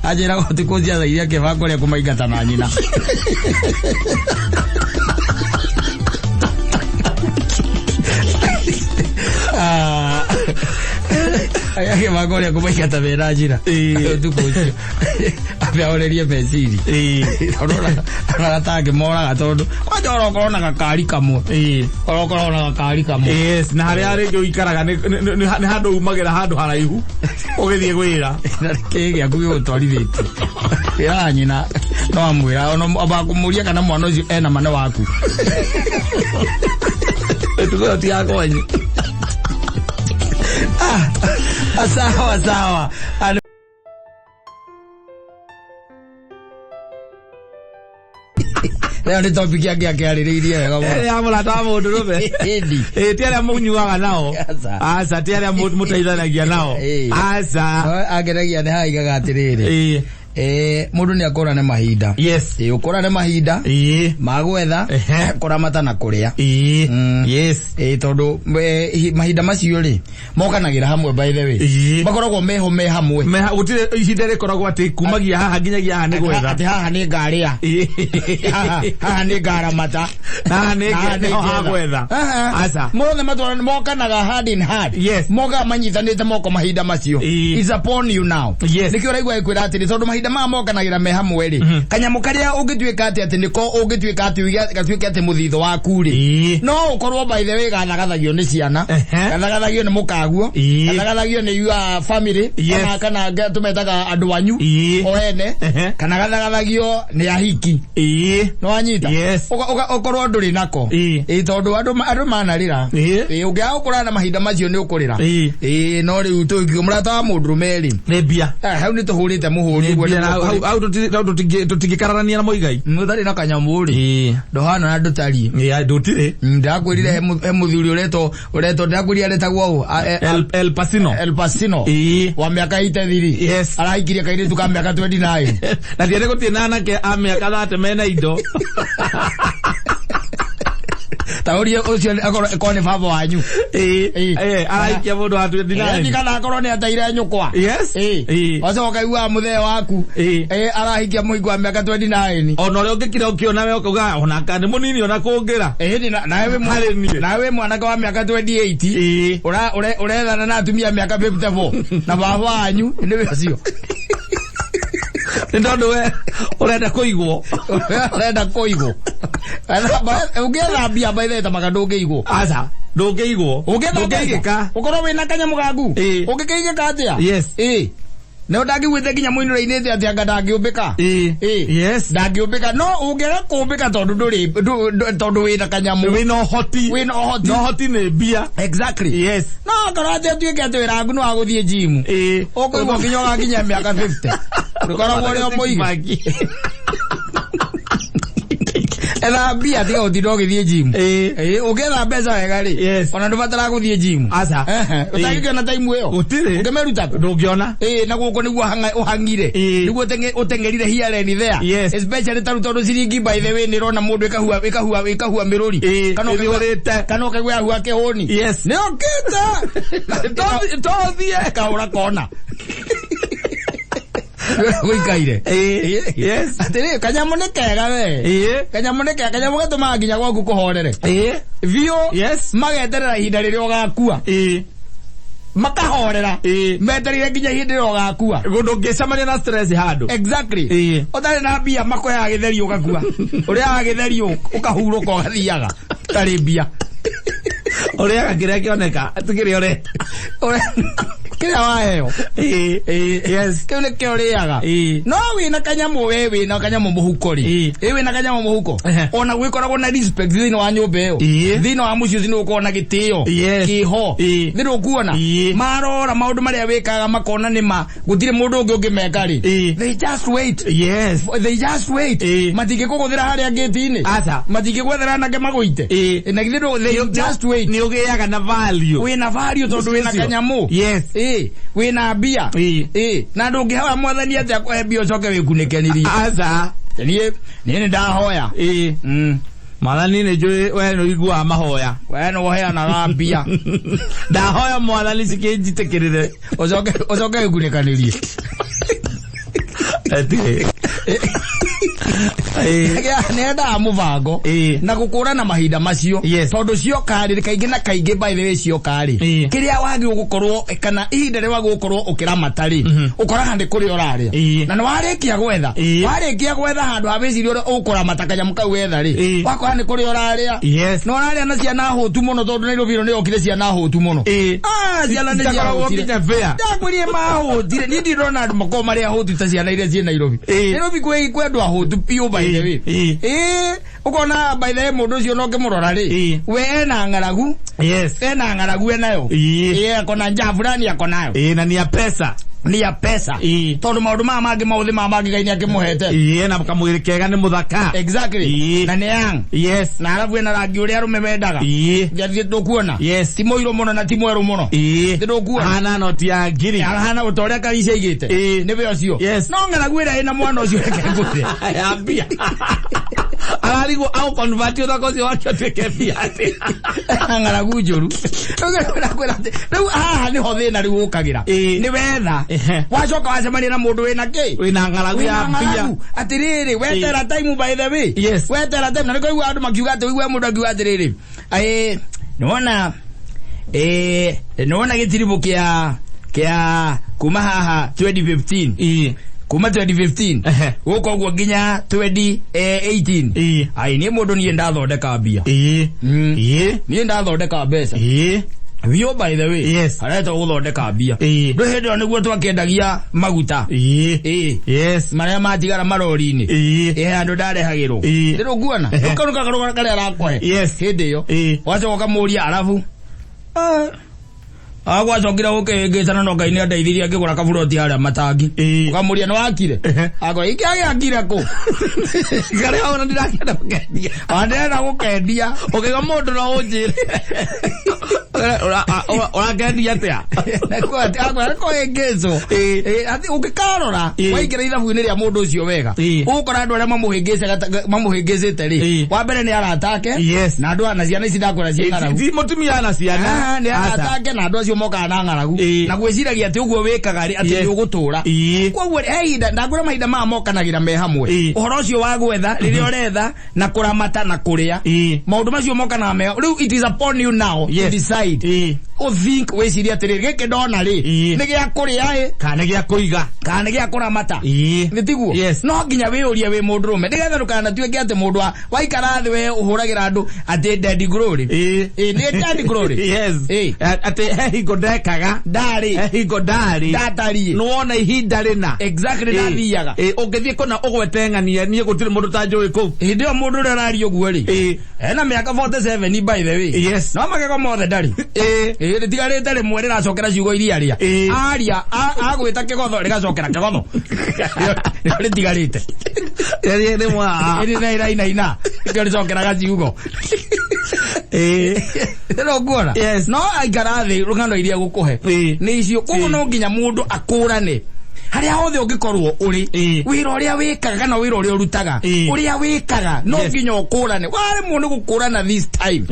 Anjĩra ũtukũ ciathaire akĩbanga ũrĩa kũmaingata na nyina. Ah. Agĩbanga ũrĩa kũmaingata mena njĩra. Ĩĩ. Ũtukũ ũcio. Ambe ahorerie meciria. Ĩĩ. Tondũ ona atangĩmoraga tondũ kwanja orokorwo na gakari kamwe. Ĩĩ. Orokorwo na gakari kamwe. Yes, na harĩa rĩngĩ ũikaraga nĩ handũ umagĩra handũ haraihu ũgĩthiĩ gwĩra. Na kĩ gĩaku gĩgũtwarithĩtie ĩraga nyina no amwĩra ona kũmũria kana mwana ũcio ena mane waku. Mĩtugo ĩyo ti ya kwanyu. Ah, sawa sawa. Ah, Leo nĩ topic yake akĩarĩrĩirie wega mũno. Ya mũrata wa mũndũ rũme. Ĩndi. Ĩĩ, ti arĩa mũnyuaga nao. Aca. Aca, ti arĩa mũteithanagia nao. Ĩĩ. Aca. No, angenagia nĩ haigaga atĩrĩrĩ, Ĩĩ. mũndũ nĩ akũrane mahinda. Yes. Ĩĩ, ũkũrane mahinda Ĩĩ. ma gwetha, Ehe. kũramata na kũrĩa. Ĩĩ. Mm. Yes. Ĩĩ, tondũ mahinda macio rĩ mokanagĩra hamwe, by the way. Ĩĩ. Makoragwo meho me hamwe. Gũtirĩ ihinda rĩkoragwo atĩ kumagia haha nginyagia haha nĩ gwetha. Atĩ haha nĩ ngarĩa, Ĩĩ. haha nĩ ngaramata, Haha nĩho ha gwetha. Haha. Aca. Mothe matwarana mokanaga hand in hand. Yes. Mokaga manyitanĩte moko mahinda macio. Ĩĩ. It's upon you now. Yes. Nĩkĩo ũraigua ĩkwĩra atĩrĩ, tondũ mahinda maya mokanagĩra me hamwe rĩ, kanyamũ karĩa ũngĩtuĩka atĩ nĩko ũngĩtuĩka atĩ ũige gatuĩke atĩ mũthithũ waku rĩ, Ĩĩ. no ũkorwo by the way gathagathagio nĩ ciana, Ehe. gathagathagio nĩ mũkaguo, Ĩĩ. gathagathagio nĩ your family, Yes. ona kana tũmetaga andũ anyu Ĩĩ. o ene, Ehe. kana gathagathagio nĩ ahiki. Ĩĩ. No wanyita? Yes. Ũkorwo ndũrĩ nako. Ĩĩ. Ĩĩ, tondũ andũ manarĩra. Ĩĩ. Ĩĩ, ũngĩaga gũkũra na mahinda macio nĩ ũkũrĩra. Ĩĩ. Ĩĩ, no rĩu tũngĩ mũrata wa mũndũrũme rĩ, Nĩ mbia. Hau nĩ tũhũrĩte mũhũri ũguo Nĩ mbia na nĩguo hau tũtingĩkararania na Mũigai. Ũtarĩ na kanyamũ rĩ, Ĩĩ. ndũhana na ndũtariĩ. Ĩĩ, ndũtirĩ. Ndakwĩrire he mũthuri ũretwo ndakwĩrire aretagwo ũ? El Pacino. El Pacino. Ĩĩ. Wa mĩaka 83. Yes. Arahikirie kairĩtu ka mĩaka 29. Na tiarĩ gũtirĩ na anake a mĩaka 30 mena indo. Ta ũrie ũcio akorwo nĩ baba wanyu. Ĩĩ. Ĩĩ. Ĩĩ, arahikia mũndũ wa 29. Ĩĩ, kana akorwo nĩ ateire nyũkwa. Yes. Ĩĩ. Ĩĩ. Wacoka ũkaigua mũthee waku. Ĩĩ. Ĩĩ, arahikia mũhiki wa mĩaka 29. Ona ũrĩa ũngĩkira ũkĩona we ũkauga ona ka nĩ mũnini ona kũngĩra. Ĩĩ, nawe wĩ Harĩ niĩ. nawe wĩ mwanake wa mĩaka 28. Ĩĩ. Ũrethana na atumia mĩaka 54 na baba wanyu nĩ ũcio. Nĩ tondũ we ũrenda kũigwo. Ũrenda kũigwo. Ũngĩetha mbia by the way ta maka ndũngĩigwo. Aca, ndũngĩigwo. Ũngĩetha Ndũngĩigĩka. ũkorwo wĩna kanyamũ gaku. Ĩĩ. Ũngĩkĩigĩka atĩa? Yes. Ĩĩ. No ndangĩguĩte nginya mũinũra-inĩ atĩ anga ndangĩũmbĩka. Ĩĩ. Ĩĩ. Yes. Ndangĩũmbĩka no ũngĩaga kũũmbĩka tondũ ndũrĩ tondũ wĩna kanyamũ. Wĩna ũhoti. Wĩna ũhoti. Na ũhoti nĩ mbia. Exactly. Yes. No akorwo atĩ ũtuĩke atĩ wĩra waku nĩ wa gũthiĩ gym. Ĩĩ. Ũkũigwo nginya ũgakinya mĩaka 50. Ndũkoragwo ũrĩ o mũige. Etha mbia tiga gũtinda ũgĩthiĩ gym. Ĩĩ. Ĩĩ, ũngĩetha mbeca wega rĩ, Yes. ona ndũbataraga gũthiĩ gym. Aca. Ehe, ũtangĩkĩona time ĩyo. Gũtirĩ. Ũngĩmĩruta kũ? Ndũngĩona. Ĩĩ, na gũkũ nĩguo ũhang'ire. Ĩĩ. Nĩguo ũteng'erire here and there. Yes. Especially ta rĩu tondũ ciringi by the way nĩ ĩrona mũndũ ĩkahua mĩrũri. Ĩĩ, Kana ũkaigua- ĩthũrĩte. Kana ũkaigua yahua kĩhũni. Yes. Nĩ okĩte. Tothiĩ. Kahũra kona. Gũikaire. Ĩĩ. Yes. Atĩrĩ, kanyamũ nĩ kega we. Ĩĩ. Kanyamũ nĩ kega, kanyamũ gatũmaga nginya gwaku kũhorere. Ĩĩ. Biũ. Yes. Mageterera ihinda rĩrĩa ũgakua. Ĩĩ. Makahorera. Ĩĩ. Metereire nginya ihinda rĩrĩa ũgakua. Ndũngĩcemania na stress handũ. Exactly. Ĩĩ. Ũtarĩ na mbia makũheaga gĩtheri ũgakua. Ũrĩaga gĩtheri ũkahurũka ũgathiaga. Ũtarĩ mbia. Ũrĩaga kĩrĩa kĩoneka, ti kĩrĩa ũrenda. Kĩrĩa waheo. Yes. Kĩu nĩkĩo ũrĩaga. No wĩna kanyamũ, we wĩna kanyamũ mũhuko rĩ, ĩ wĩna kanyamũ mũhuko, ona gwĩkoragwo na respect thĩinĩ wa nyũmba ĩyo, thĩinĩ wa mũciĩ ũcio nĩ gũkoragwo na gĩtĩo kĩho. Nĩ ndũkuona marora maũndũ marĩa wĩkaga makona nĩ ma gũtirĩ mũndũ ũngĩ ũngĩmeka rĩ, they just wait. They just wait. Matingĩkũgũthĩra harĩa ngĩti-inĩ. Aca. Matingĩgwethera anake magũite. Na githĩ they just wait. Nĩ ũgĩaga na value. Wĩna value tondũ wĩna Ũcio. kanyamũ. Wĩna mbia. Na ndũngĩhoya mwathani atĩ akũhe mbia ũcoke wĩkunĩkanirie. Aca. Niĩ nĩ ndahoya. Mwathani, nĩ njũĩ we nĩ ũiguaga mahoya. We nĩ ũheanaga mbia. Ndahoya mwathani cikĩnjitĩkĩrĩre. Ũcoke wĩkunĩkanĩrie. Ati. Nĩendaga mũbango na gũkũrana mahinda macio, tondũ ciokarĩ kaingĩ na kaingĩ, by the way, ciokarĩ, kĩrĩa wagĩrĩirwo gũkorwo kana ihinda rĩrĩa wagĩrĩirwo gũkorwo ũkĩramata rĩ, ũkoraga nĩ kũrĩa ũrarĩa, na nĩ warĩkia gwetha, warĩkia gwetha handũ ha wĩcirie ũrĩa ũkũramata kanyamũ kau wetha rĩ, wakora nĩ kũrĩa ũrarĩa, na ũrarĩa na ciana hũtu mũno, tondũ Nairobi ĩno nĩ yokire ciana hũtu mũno. Ah, ciana nĩ Itakoragwo ciahũtire. nginya fair. Ndakwĩrire mahũtire. Niĩ ndirona andũ makorwo marĩ ahũtu ta ciana iria ciĩ Nairobi. Nairobi kwĩ andũ ahũtu biũ, by the way. Ũkona, by the way, mũndũ ũcio no ũkĩmũrora rĩ, we ena ng'aragu, ena ng'aragu enayo. Akona njaa fulani ako nayo. Na ni ya pesa. Ni ya pesa, tondũ maũndũ maya mangĩ, maũthĩ maya mangĩ, Ngai nĩ akĩmũhete. Na kamwĩrĩ kega, nĩ mũthaka. Exactly. Na nĩ young, na arabu ena rangi ũrĩa arũme mendaga. Ngathiĩ ndũkuona, ti mũirũ mũno na ti mwerũ mũno. Nĩ ndũkuona. Hana noti ya ngiri. Ahana ũta ũrĩa Karisha aigĩte. Nĩwe ũcio. No ng'aragu ĩrĩa ĩna mwana ũcio, reke ngwĩre, ya mbia ararigwo au convert ũthaka ũcio wake ũtuĩke mbia atĩ. Ng'aragu njũru. Rĩu haha nĩho thĩna rĩu ũkagĩra. Nĩ wetha, wacoka wacemania na mũndũ wĩna kĩ? Wĩna ng'aragu ya Wĩna mbia. ng'aragu. Atĩrĩrĩ, wetera time, by the way. Wetera time, na nĩkũigua andũ makiuga atĩ, ũigue mũndũ akiuga atĩrĩrĩ, nĩwona, nĩwona gĩtiribũ kĩa kuma haha 2015, kuma 2015 gũka ũguo nginya 2018, ai, niĩ mũndũ, niĩ ndathondeka mbia. Niĩ ndathondeka mbeca biũ, by the way. Haretwo gũthondeka mbia. Ndũ hĩndĩ ĩyo nĩguo twakĩendagia maguta. Marĩa matigara marori-inĩ. Handũ ndarehagĩrwo. Ndĩrũkuona kau kagarũra karĩa arakũhe hĩndĩ ĩyo. Wacoka ũkamũria, arabu agwacokire gũkĩhĩngĩcana, no Ngai nĩ andeithirie ngĩgũra kaburoti harĩa matangi. Ũkamũria, nĩ wakire? Akwa ikĩagĩakire kũ? Karĩa ona ndirakĩenda gũkendia. Andĩrenda gũkendia. Ũkĩga mũndũ no ũnjĩre ũrakendia atĩa? Kũhĩngĩcwo ũngĩkarora, waingĩra ithabu-inĩ rĩa mũndũ ũcio wega, ũgũkora andũ arĩa mamũhĩngĩcĩte rĩ, wa mbere nĩ arata ake, na andũ na ciana ici ndakwĩra ciĩ ng'aragu. Ti mũtumia na ciana. Ah, nĩ arata ake na andũ acio mokaga na ng'aragu, na gwĩciragia atĩ ũguo wĩkaga rĩ, atĩ nĩ ũgũtũra. Koguo he ihinda ndakwĩra mahinda maya mokanagĩra me hamwe. Ũhoro ũcio wa gwetha, rĩrĩa ũretha na kũramata na kũrĩa, maũndũ macio mokanaga me rĩu. It is upon you now to decide. Ũthink, wĩcirie atĩrĩrĩ, gĩkĩ ndona rĩ, nĩ gĩa kũrĩa ĩ, kana nĩ gĩa kũiga? Kana nĩ gĩa kũramata? Nĩ tiguo? Yes. No nginya wĩyũrie wĩ mũndũrũme, nĩgetha ndũkanatuĩke atĩ mũndũ wa waikara thĩ we ũhũragĩra andũ atĩ dead glory. Ĩ nĩ dead glory. Atĩ he hingo ndekaga, ndarĩ, he hingo ndarĩ, ndatariĩ, nĩwona ihinda rĩna. Exactly, ndathiaga. Ũngĩthiĩ kũna ũgwete ng'ania, niĩ gũtirĩ mũndũ tanjũĩ kũu. Hĩndĩ ĩyo mũndũ ũrĩa ũraria ũguo rĩ, ena mĩaka 47, by the way. No magego mothe ndarĩ. Rĩtigarĩte rĩmwe rĩracokera ciugo iria rĩa aria agwĩta kĩgotho, rĩgacokera kĩgotho. Nĩrĩo rĩtigarĩte. Rĩmwe. Ĩrĩ na ĩrainaina, nĩkĩo rĩcokeraga ciugo. Ĩno nguona. No aikara thĩ, rũgano iria gũkũhe nĩ icio. Koguo no nginya mũndũ akũrane harĩa hothe ũngĩkorwo ũrĩ, wĩra ũrĩa wĩkaga kana wĩra ũrĩa ũrutaga, ũrĩa wĩkaga, no nginya ũkũrane. Waremwo nĩ gũkũrana this time,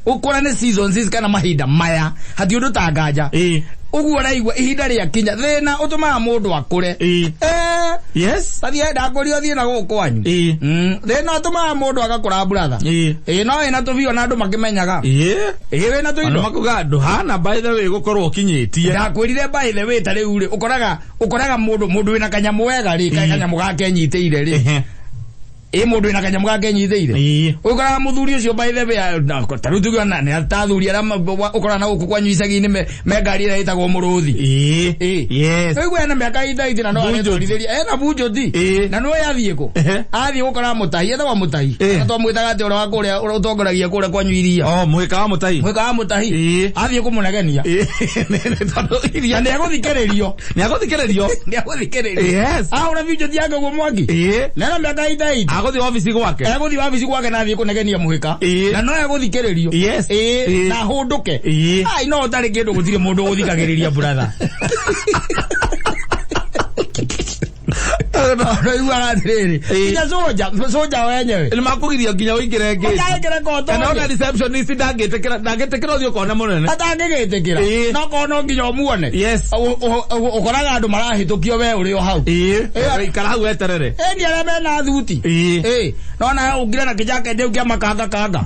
ũkũrane seasons ici kana mahinda maya, hati ũndũ ta nganja ũguo ũraigua ihinda rĩa kinya thĩna ũtũmaga mũndũ akũre. Tathiĩ ndakũria, ũthiĩ na gũkũ kwanyu. Thĩna ũtũmaga mũndũ agakũra, brother. No wĩna tũbio na andũ makĩmenyaga. Wĩna Andũ tũindo. makuga ndũhana, by the way, gũkorwo ũkinyĩtie. Ndakwĩrire, by the way, ta rĩu rĩ, ũkoraga mũndũ wĩna kanyamũ wega rĩ, kanyamũ gake nyitĩire rĩ, Ĩ mũndũ wĩna kanyamũ gake nyithĩire. Ũkoraga mũthuri ũcio, by the way, ta rĩu tuge ona nĩ ta athuri arĩa ũkoraga na gũkũ kwanyu icagi-inĩ me ngari ĩrĩa ĩtagwo mũrũthi. Rĩu ena mĩaka 80 na no Bunjũti. aretwarithĩria, ena bunjũti. Na nĩwe athiĩ kũ? Athiĩ gũkora mũtahi, etagwo mũtahi. Na twamwĩtaga atĩ ũrĩa wa kũrĩa, ũrĩa ũtongoragia kũrĩa kwanyu iria. Oh, mũhĩka wa mũtahi. Mwĩka wa mũtahi. Athiĩ kũmũnegenia. Tondũ iria Na nĩegũthikĩrĩrio. Nĩagũthikĩrĩrio. Nĩegũthikĩrĩrio. Ahũra bunjũti yake ũguo mwaki. Na ena mĩaka 80. Agũthiĩ wabici gwake. Egũthiĩ wabici gwake na athiĩ kũnegenia mũhĩka. Na no egũthikĩrĩrio. Na ahũndũke. Ai, no ũtarĩ kĩndũ gũtirĩ mũndũ ũgũthikagĩrĩria, brother. Ũiguaga atĩrĩrĩ, nginya soja, soja wenyewe Nĩ makũgiria nginya ũingĩre ngĩti. Ũtangĩkĩra Kana ona kotonya. receptionist ndangĩtĩkĩra ũthiĩ ũkona mũnene. Atangĩgĩtĩkĩra. No korwo no nginya ũmuone. Ũkoraga andũ marahĩtũkio, we ũrĩ o hau. Ikara hau weterere. Ĩni arĩa mena thuti. No nawe ũngire na kĩjaketi kĩu kĩa makanga kanga.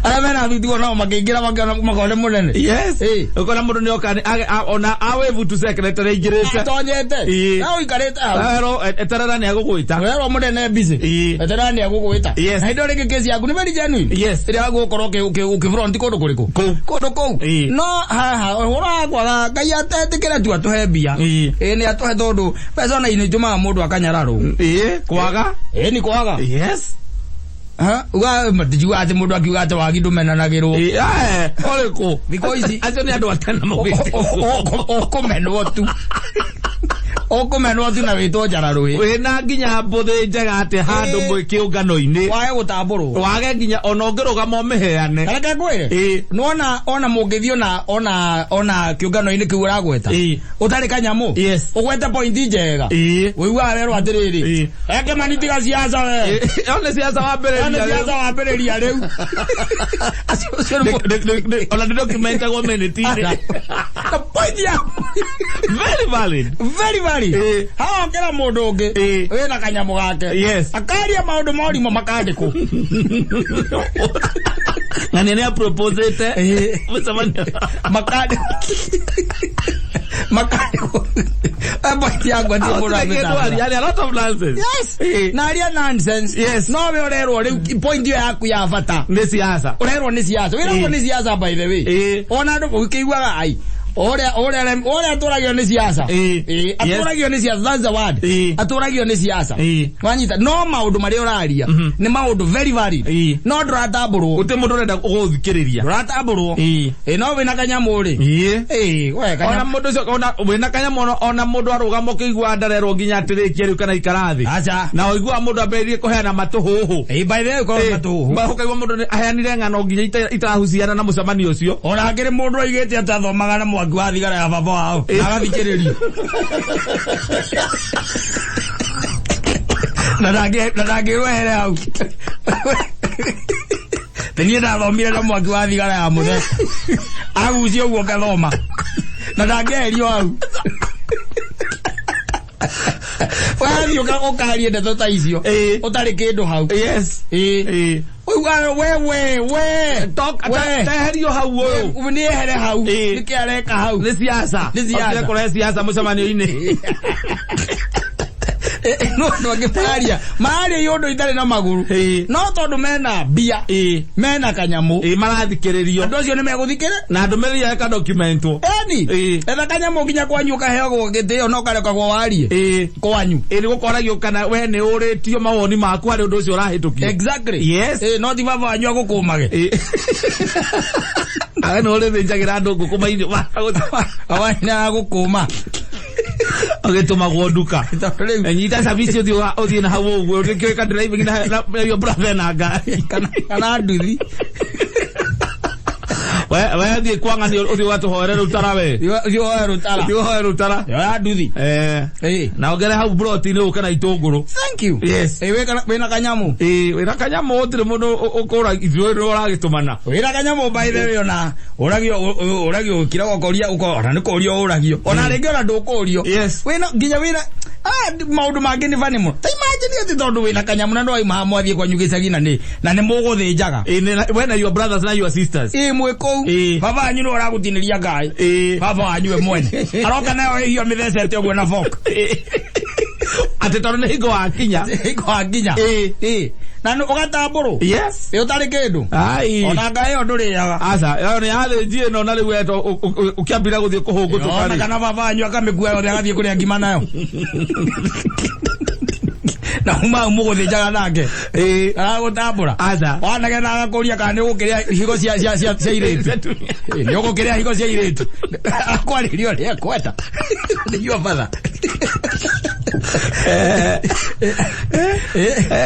Arĩa mena thuti o nao makĩingĩra makĩona makone mũnene. Ũkona mũndũ nĩ oka ona awĩbutu secretary aingĩrĩte. Atonyete. Na ũikarĩte hau. Werwo eterera nĩ agũgwĩta. Werwo mũnene busy. Eterera nĩ agũgwĩta. Na hĩndĩ ĩyo rĩngĩ kesi yaku nĩ very genuine. Ĩrĩa wagũkorwo ũkĩfront kũndũ kũrĩkũ? Kũu. Kũndũ kũu. No haha ũhoro wa kwaga Ngai atetĩkĩre tu atũhe mbia. Ĩĩ, nĩ atũhe, tondũ mbeca ona inĩ itũmaga mũndũ akanyararwo. Kwaga. Ĩĩ, nĩ kwaga. Ha, uga matijuga atĩ mũndũ akiuga atĩ wagi ndũmenanagĩrwo. Ũrĩkũ? Thikũ ici Acio nĩ andũ atena maugĩte. Ũkũmenwo tu. Ũkũmenwo tu na wĩtwo njararũĩ. Wĩna nginya mbũthĩ njega atĩ handũ mwĩ kĩũngano-inĩ. Wage gũtambũrwo. Wage nginya ona ũngĩrũgama ũmĩheane. Reke ngwĩre. Nĩwona ona mũngĩthiĩ ona kĩũngano-inĩ kĩu ũragweta. Ũtarĩ kanyamũ. Ũgwete point njega. Ũiguaga werwo atĩrĩrĩ. Eke mani tiga siasa we. One siasa wambĩrĩria. One siasa wambĩrĩria rĩu. Acio ũcio nĩ Ona nĩ documentagwo minute-inĩ. Na point ya Very valid. Very valid. Haha okĩra mũndũ ũngĩ wĩna kanyamũ gake. Akaria maũndũ morimũ makandĩkwo. Ng'ania nĩ aproposĩte mũcemanio. Makandĩkwo. Point yangu atĩ mũndũ Gũtirĩ kĩndũ amĩtambũra. aria, a lot of nonsense. Na aria nonsense. No we ũrerwo rĩu point ĩyo yaku ya bata. Nĩ siasa. Ũrerwo nĩ siasa. Wĩragwo nĩ siasa, by the way. Ona andũ ũkĩiguaga ai ũrĩa atũragio nĩ siasa. Atũragio nĩ siasa, that's the word. Atũragio nĩ siasa. Wanyita, no maũndũ marĩa ũraria nĩ maũndũ very valid. No ndũratambũrwo. Gũtirĩ mũndũ ũrenda gũgũthikĩrĩria. Ndũratambũrwo. No wĩna kanyamũ rĩ. We Ona kanyamũ. mũndũ ũcio ona wĩna kanyamũ ona mũndũ arũgama ũkĩigua ndarerwo nginya atĩrĩkie rĩu kana ikara thĩ. Aca. Na ũiguaga mũndũ ambĩrĩrie kũheana matũhũhũ. By the way, ũkorwo matũhũhũ. Ũkaigua mũndũ nĩ aheanire ng'ano nginya itarahuciana na mũcemanio ũcio. Ona hakĩrĩ mũndũ oigĩte atĩ athomaga na mwaki wa thigara ya baba wao. Na agathikĩrĩrio. Na ndangĩrwo ehere hau. Te niĩ ndathomire na mwaki wa thigara ya mũthee. Agucia ũguo ngathoma. Na ndangĩeherio hau. Wathiĩ ũkarie ndeto ta icio. Ũtarĩ kĩndũ hau. Ũiguaga we we we. Talk, We. teherio hau ũyũ. Nĩ ehere hau. Nĩkĩ areka hau? Nĩ siasa. Nĩ siasa. Okire kũrehe siasa mũcemanio-inĩ. No andũ angĩ maria maria ũndũ itarĩ na magũrũ. No tondũ mena mbia, mena kanyamũ, Marathikĩrĩrio. Andũ acio nĩ megũthikĩrĩ Na ndũmĩrĩri ĩyo ĩkadocumentwo. Eni etha kanyamũ nginya kwanyu ũkaheagwo gĩtĩo no karekagwo warie kwanyu. Nĩ gũkoragio kana we nĩ ũrĩtio mawoni maku harĩ ũndũ ũcio ũrahĩtũkio. Exactly. No ti baba wanyu agũkũmage. Awe nĩ ũrĩthĩnjagĩra andũ ngũkũ mainyo. Baba wanyu nĩ aragũkũma. Ũgĩtũmagwo nduka. Tondũ rĩu Nyita cabi icio ũthiĩ na hau ũguo ũgĩka driving na your brother na ngari. Kana nduthi. We thiĩ kwa ng'ani ũthiĩ ũgatũhoere rũtara we. Thiĩ ũhoe rũtara. Thiĩ ũhoe rũtara. Yoya nduthi. Na ongere hau broti-inĩ ũke na itũngũrũ. Thank you. Wĩna kanyamũ. Wĩna kanyamũ gũtirĩ mũndũ ũkũra ithuĩ nĩ ũragĩtũmana. Wĩna kanyamũ, by the way, ona ũragio ũkira ũkoria ona nĩ kũrio ũragio. Ona rĩngĩ ona ndũkũrio. Wĩna nginya wĩna maũndũ mangĩ nĩ bani mũno. Ta imagine atĩ tondũ wĩna kanyamũ na ndwauma haha mwathiĩ kwanyu gĩcagi na nĩ mũgũthĩnjaga. We na your brothers na your sisters. Mwĩ kũu. Baba wanyu nĩ ũragũtinĩria ngaĩ. Baba wanyu we mwene. Aroka nayo ĩhiũ mĩthecete ũguo na fork. Atĩ tondũ nĩ hingo wakinya. Hingo wakinya. Ĩĩ. Ĩĩ. Na ũgatambũrwo. Yes. Ĩ ũtarĩ kĩndũ. Ai. Ona ngaĩ ĩyo ndũrĩaga. Aca, ĩyo nĩ yathĩnji ĩno na rĩu wetwo ũkĩambĩrĩria gũthiĩ kũhũngũtũka Ona rĩ. kana baba wanyu akamĩkua yothe agathiĩ kũrĩa ngima nayo. Na uma hau mũgũthĩnjaga nake. Ĩĩ. Aragũtambũra. Aca. Wanagena agakũria kana nĩ ũgũkĩrĩa higo cia cia cia cia irĩtu. Ĩ, nĩ ũgũkĩrĩa higo cia irĩtu. Akwarĩria ũrĩa ekwenda. Nĩguo batha.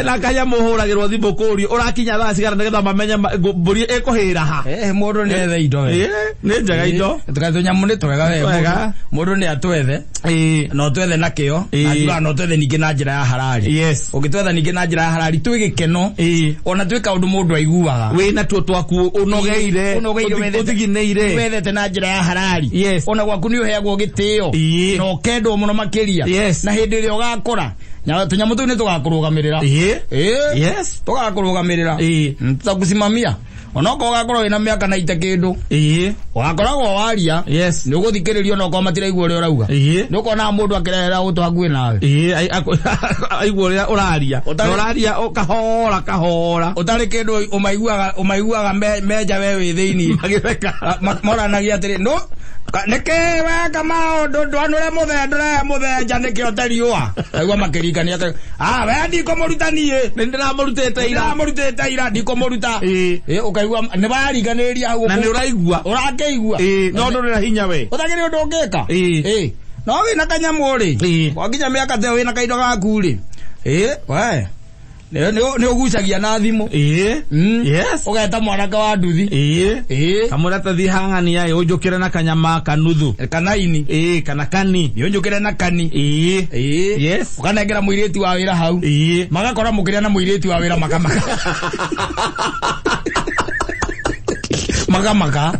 Na kanyamũ ũhũragĩrwo thimũ kũũrio ũrakinya thaa cigana nĩgetha mamenye mbũri ĩkũhĩra ha. Mũndũ nĩ ethe indo we. Ĩĩ, nĩ njega indo. Tũnyamũ nĩ twega we. Twega. Mũndũ nĩ atwethe. Ĩĩ. Na ũtwethe na kĩo. Ĩĩ. Na njugaga no twethe ningĩ na njĩra ya harari. Yes. Ũngĩtwetha ningĩ na njĩra ya harari twĩ gĩkeno. Ĩĩ. Ona twĩ kaũndũ mũndũ aiguaga. Wĩ natuo twaku ũnogeire. Ũnogeire wethete. Ũthiginĩire. Wethete na njĩra ya harari. Yes. Ona gwaku nĩ ũheagwo gĩtĩo. Ĩĩ. Na ũkendwo mũno makĩria. Yes. Na hĩndĩ ĩrĩa ũgakũra, tũnyamũ tũu nĩ tũgakũrũgamĩrĩra. Ĩĩ. Ĩĩ. Yes. Tũgakũrũgamĩrĩra. Ĩĩ. Tũtakusimamia. Onokorwo ũgakorwo wĩna mĩaka na ite kĩndũ. Ĩĩ. Ũgakoragwo waria. Yes. Nĩ ũgũthikĩrĩrio onokorwo matiraigua ũrĩa ũrauga. Ĩĩ. Nĩ ũkonaga mũndũ akĩrehera ũtũ hakuhĩ nawe. Ĩĩ, aigua ũrĩa ũraria. Ũtarĩ- Na ũraria o kahora kahora. Ũtarĩ kĩndũ ũmaiguaga menja we wĩ thĩinĩ. Magĩtheka. Moranagia atĩrĩ, no, nĩkĩ weka maũndũ ndwanũre ndũrehe mũthenja nĩkĩo ta riũa. Aigua makĩringania atĩrĩ, we ndikũmũruta niĩ. Nĩ ndĩramũrutĩte ira. Ndĩramũrutĩte ira, ndikũmũruta. Ĩĩ. Ĩĩ, ũkaigua nĩ bararinganĩrĩria hau. Na nĩ ũraigua. Ũrakĩigua. Ĩĩ, no ndũrĩ na hinya we. Ũtakĩrĩ ũndũ ũngĩka. Ĩĩ. Ĩĩ. No wĩna kanyamũ rĩ. Ĩĩ. Wakinya mĩaka ta ĩyo wĩna kaindo gaku rĩ. Ĩĩ, we. Nĩ ũgucagia na thimũ. Ĩĩ. Yes. Ũgeta mwanake wa nduthi. Ĩĩ. Ĩĩ. Kamũra ta thiĩ hang'ania ĩ ũnjũkĩre na kanyama kanuthu. Kana ini. Ĩĩ, kana kani. Nĩ ũnjũkĩre na kani. Ĩĩ. Ĩĩ. Yes. Ũkanengera mũirĩtu wa wĩra hau. Ĩĩ. Magakora mũkĩrĩa na mũirĩtu wa wĩra makamaka. Makamaka.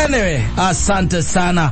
Anyway, asante sana.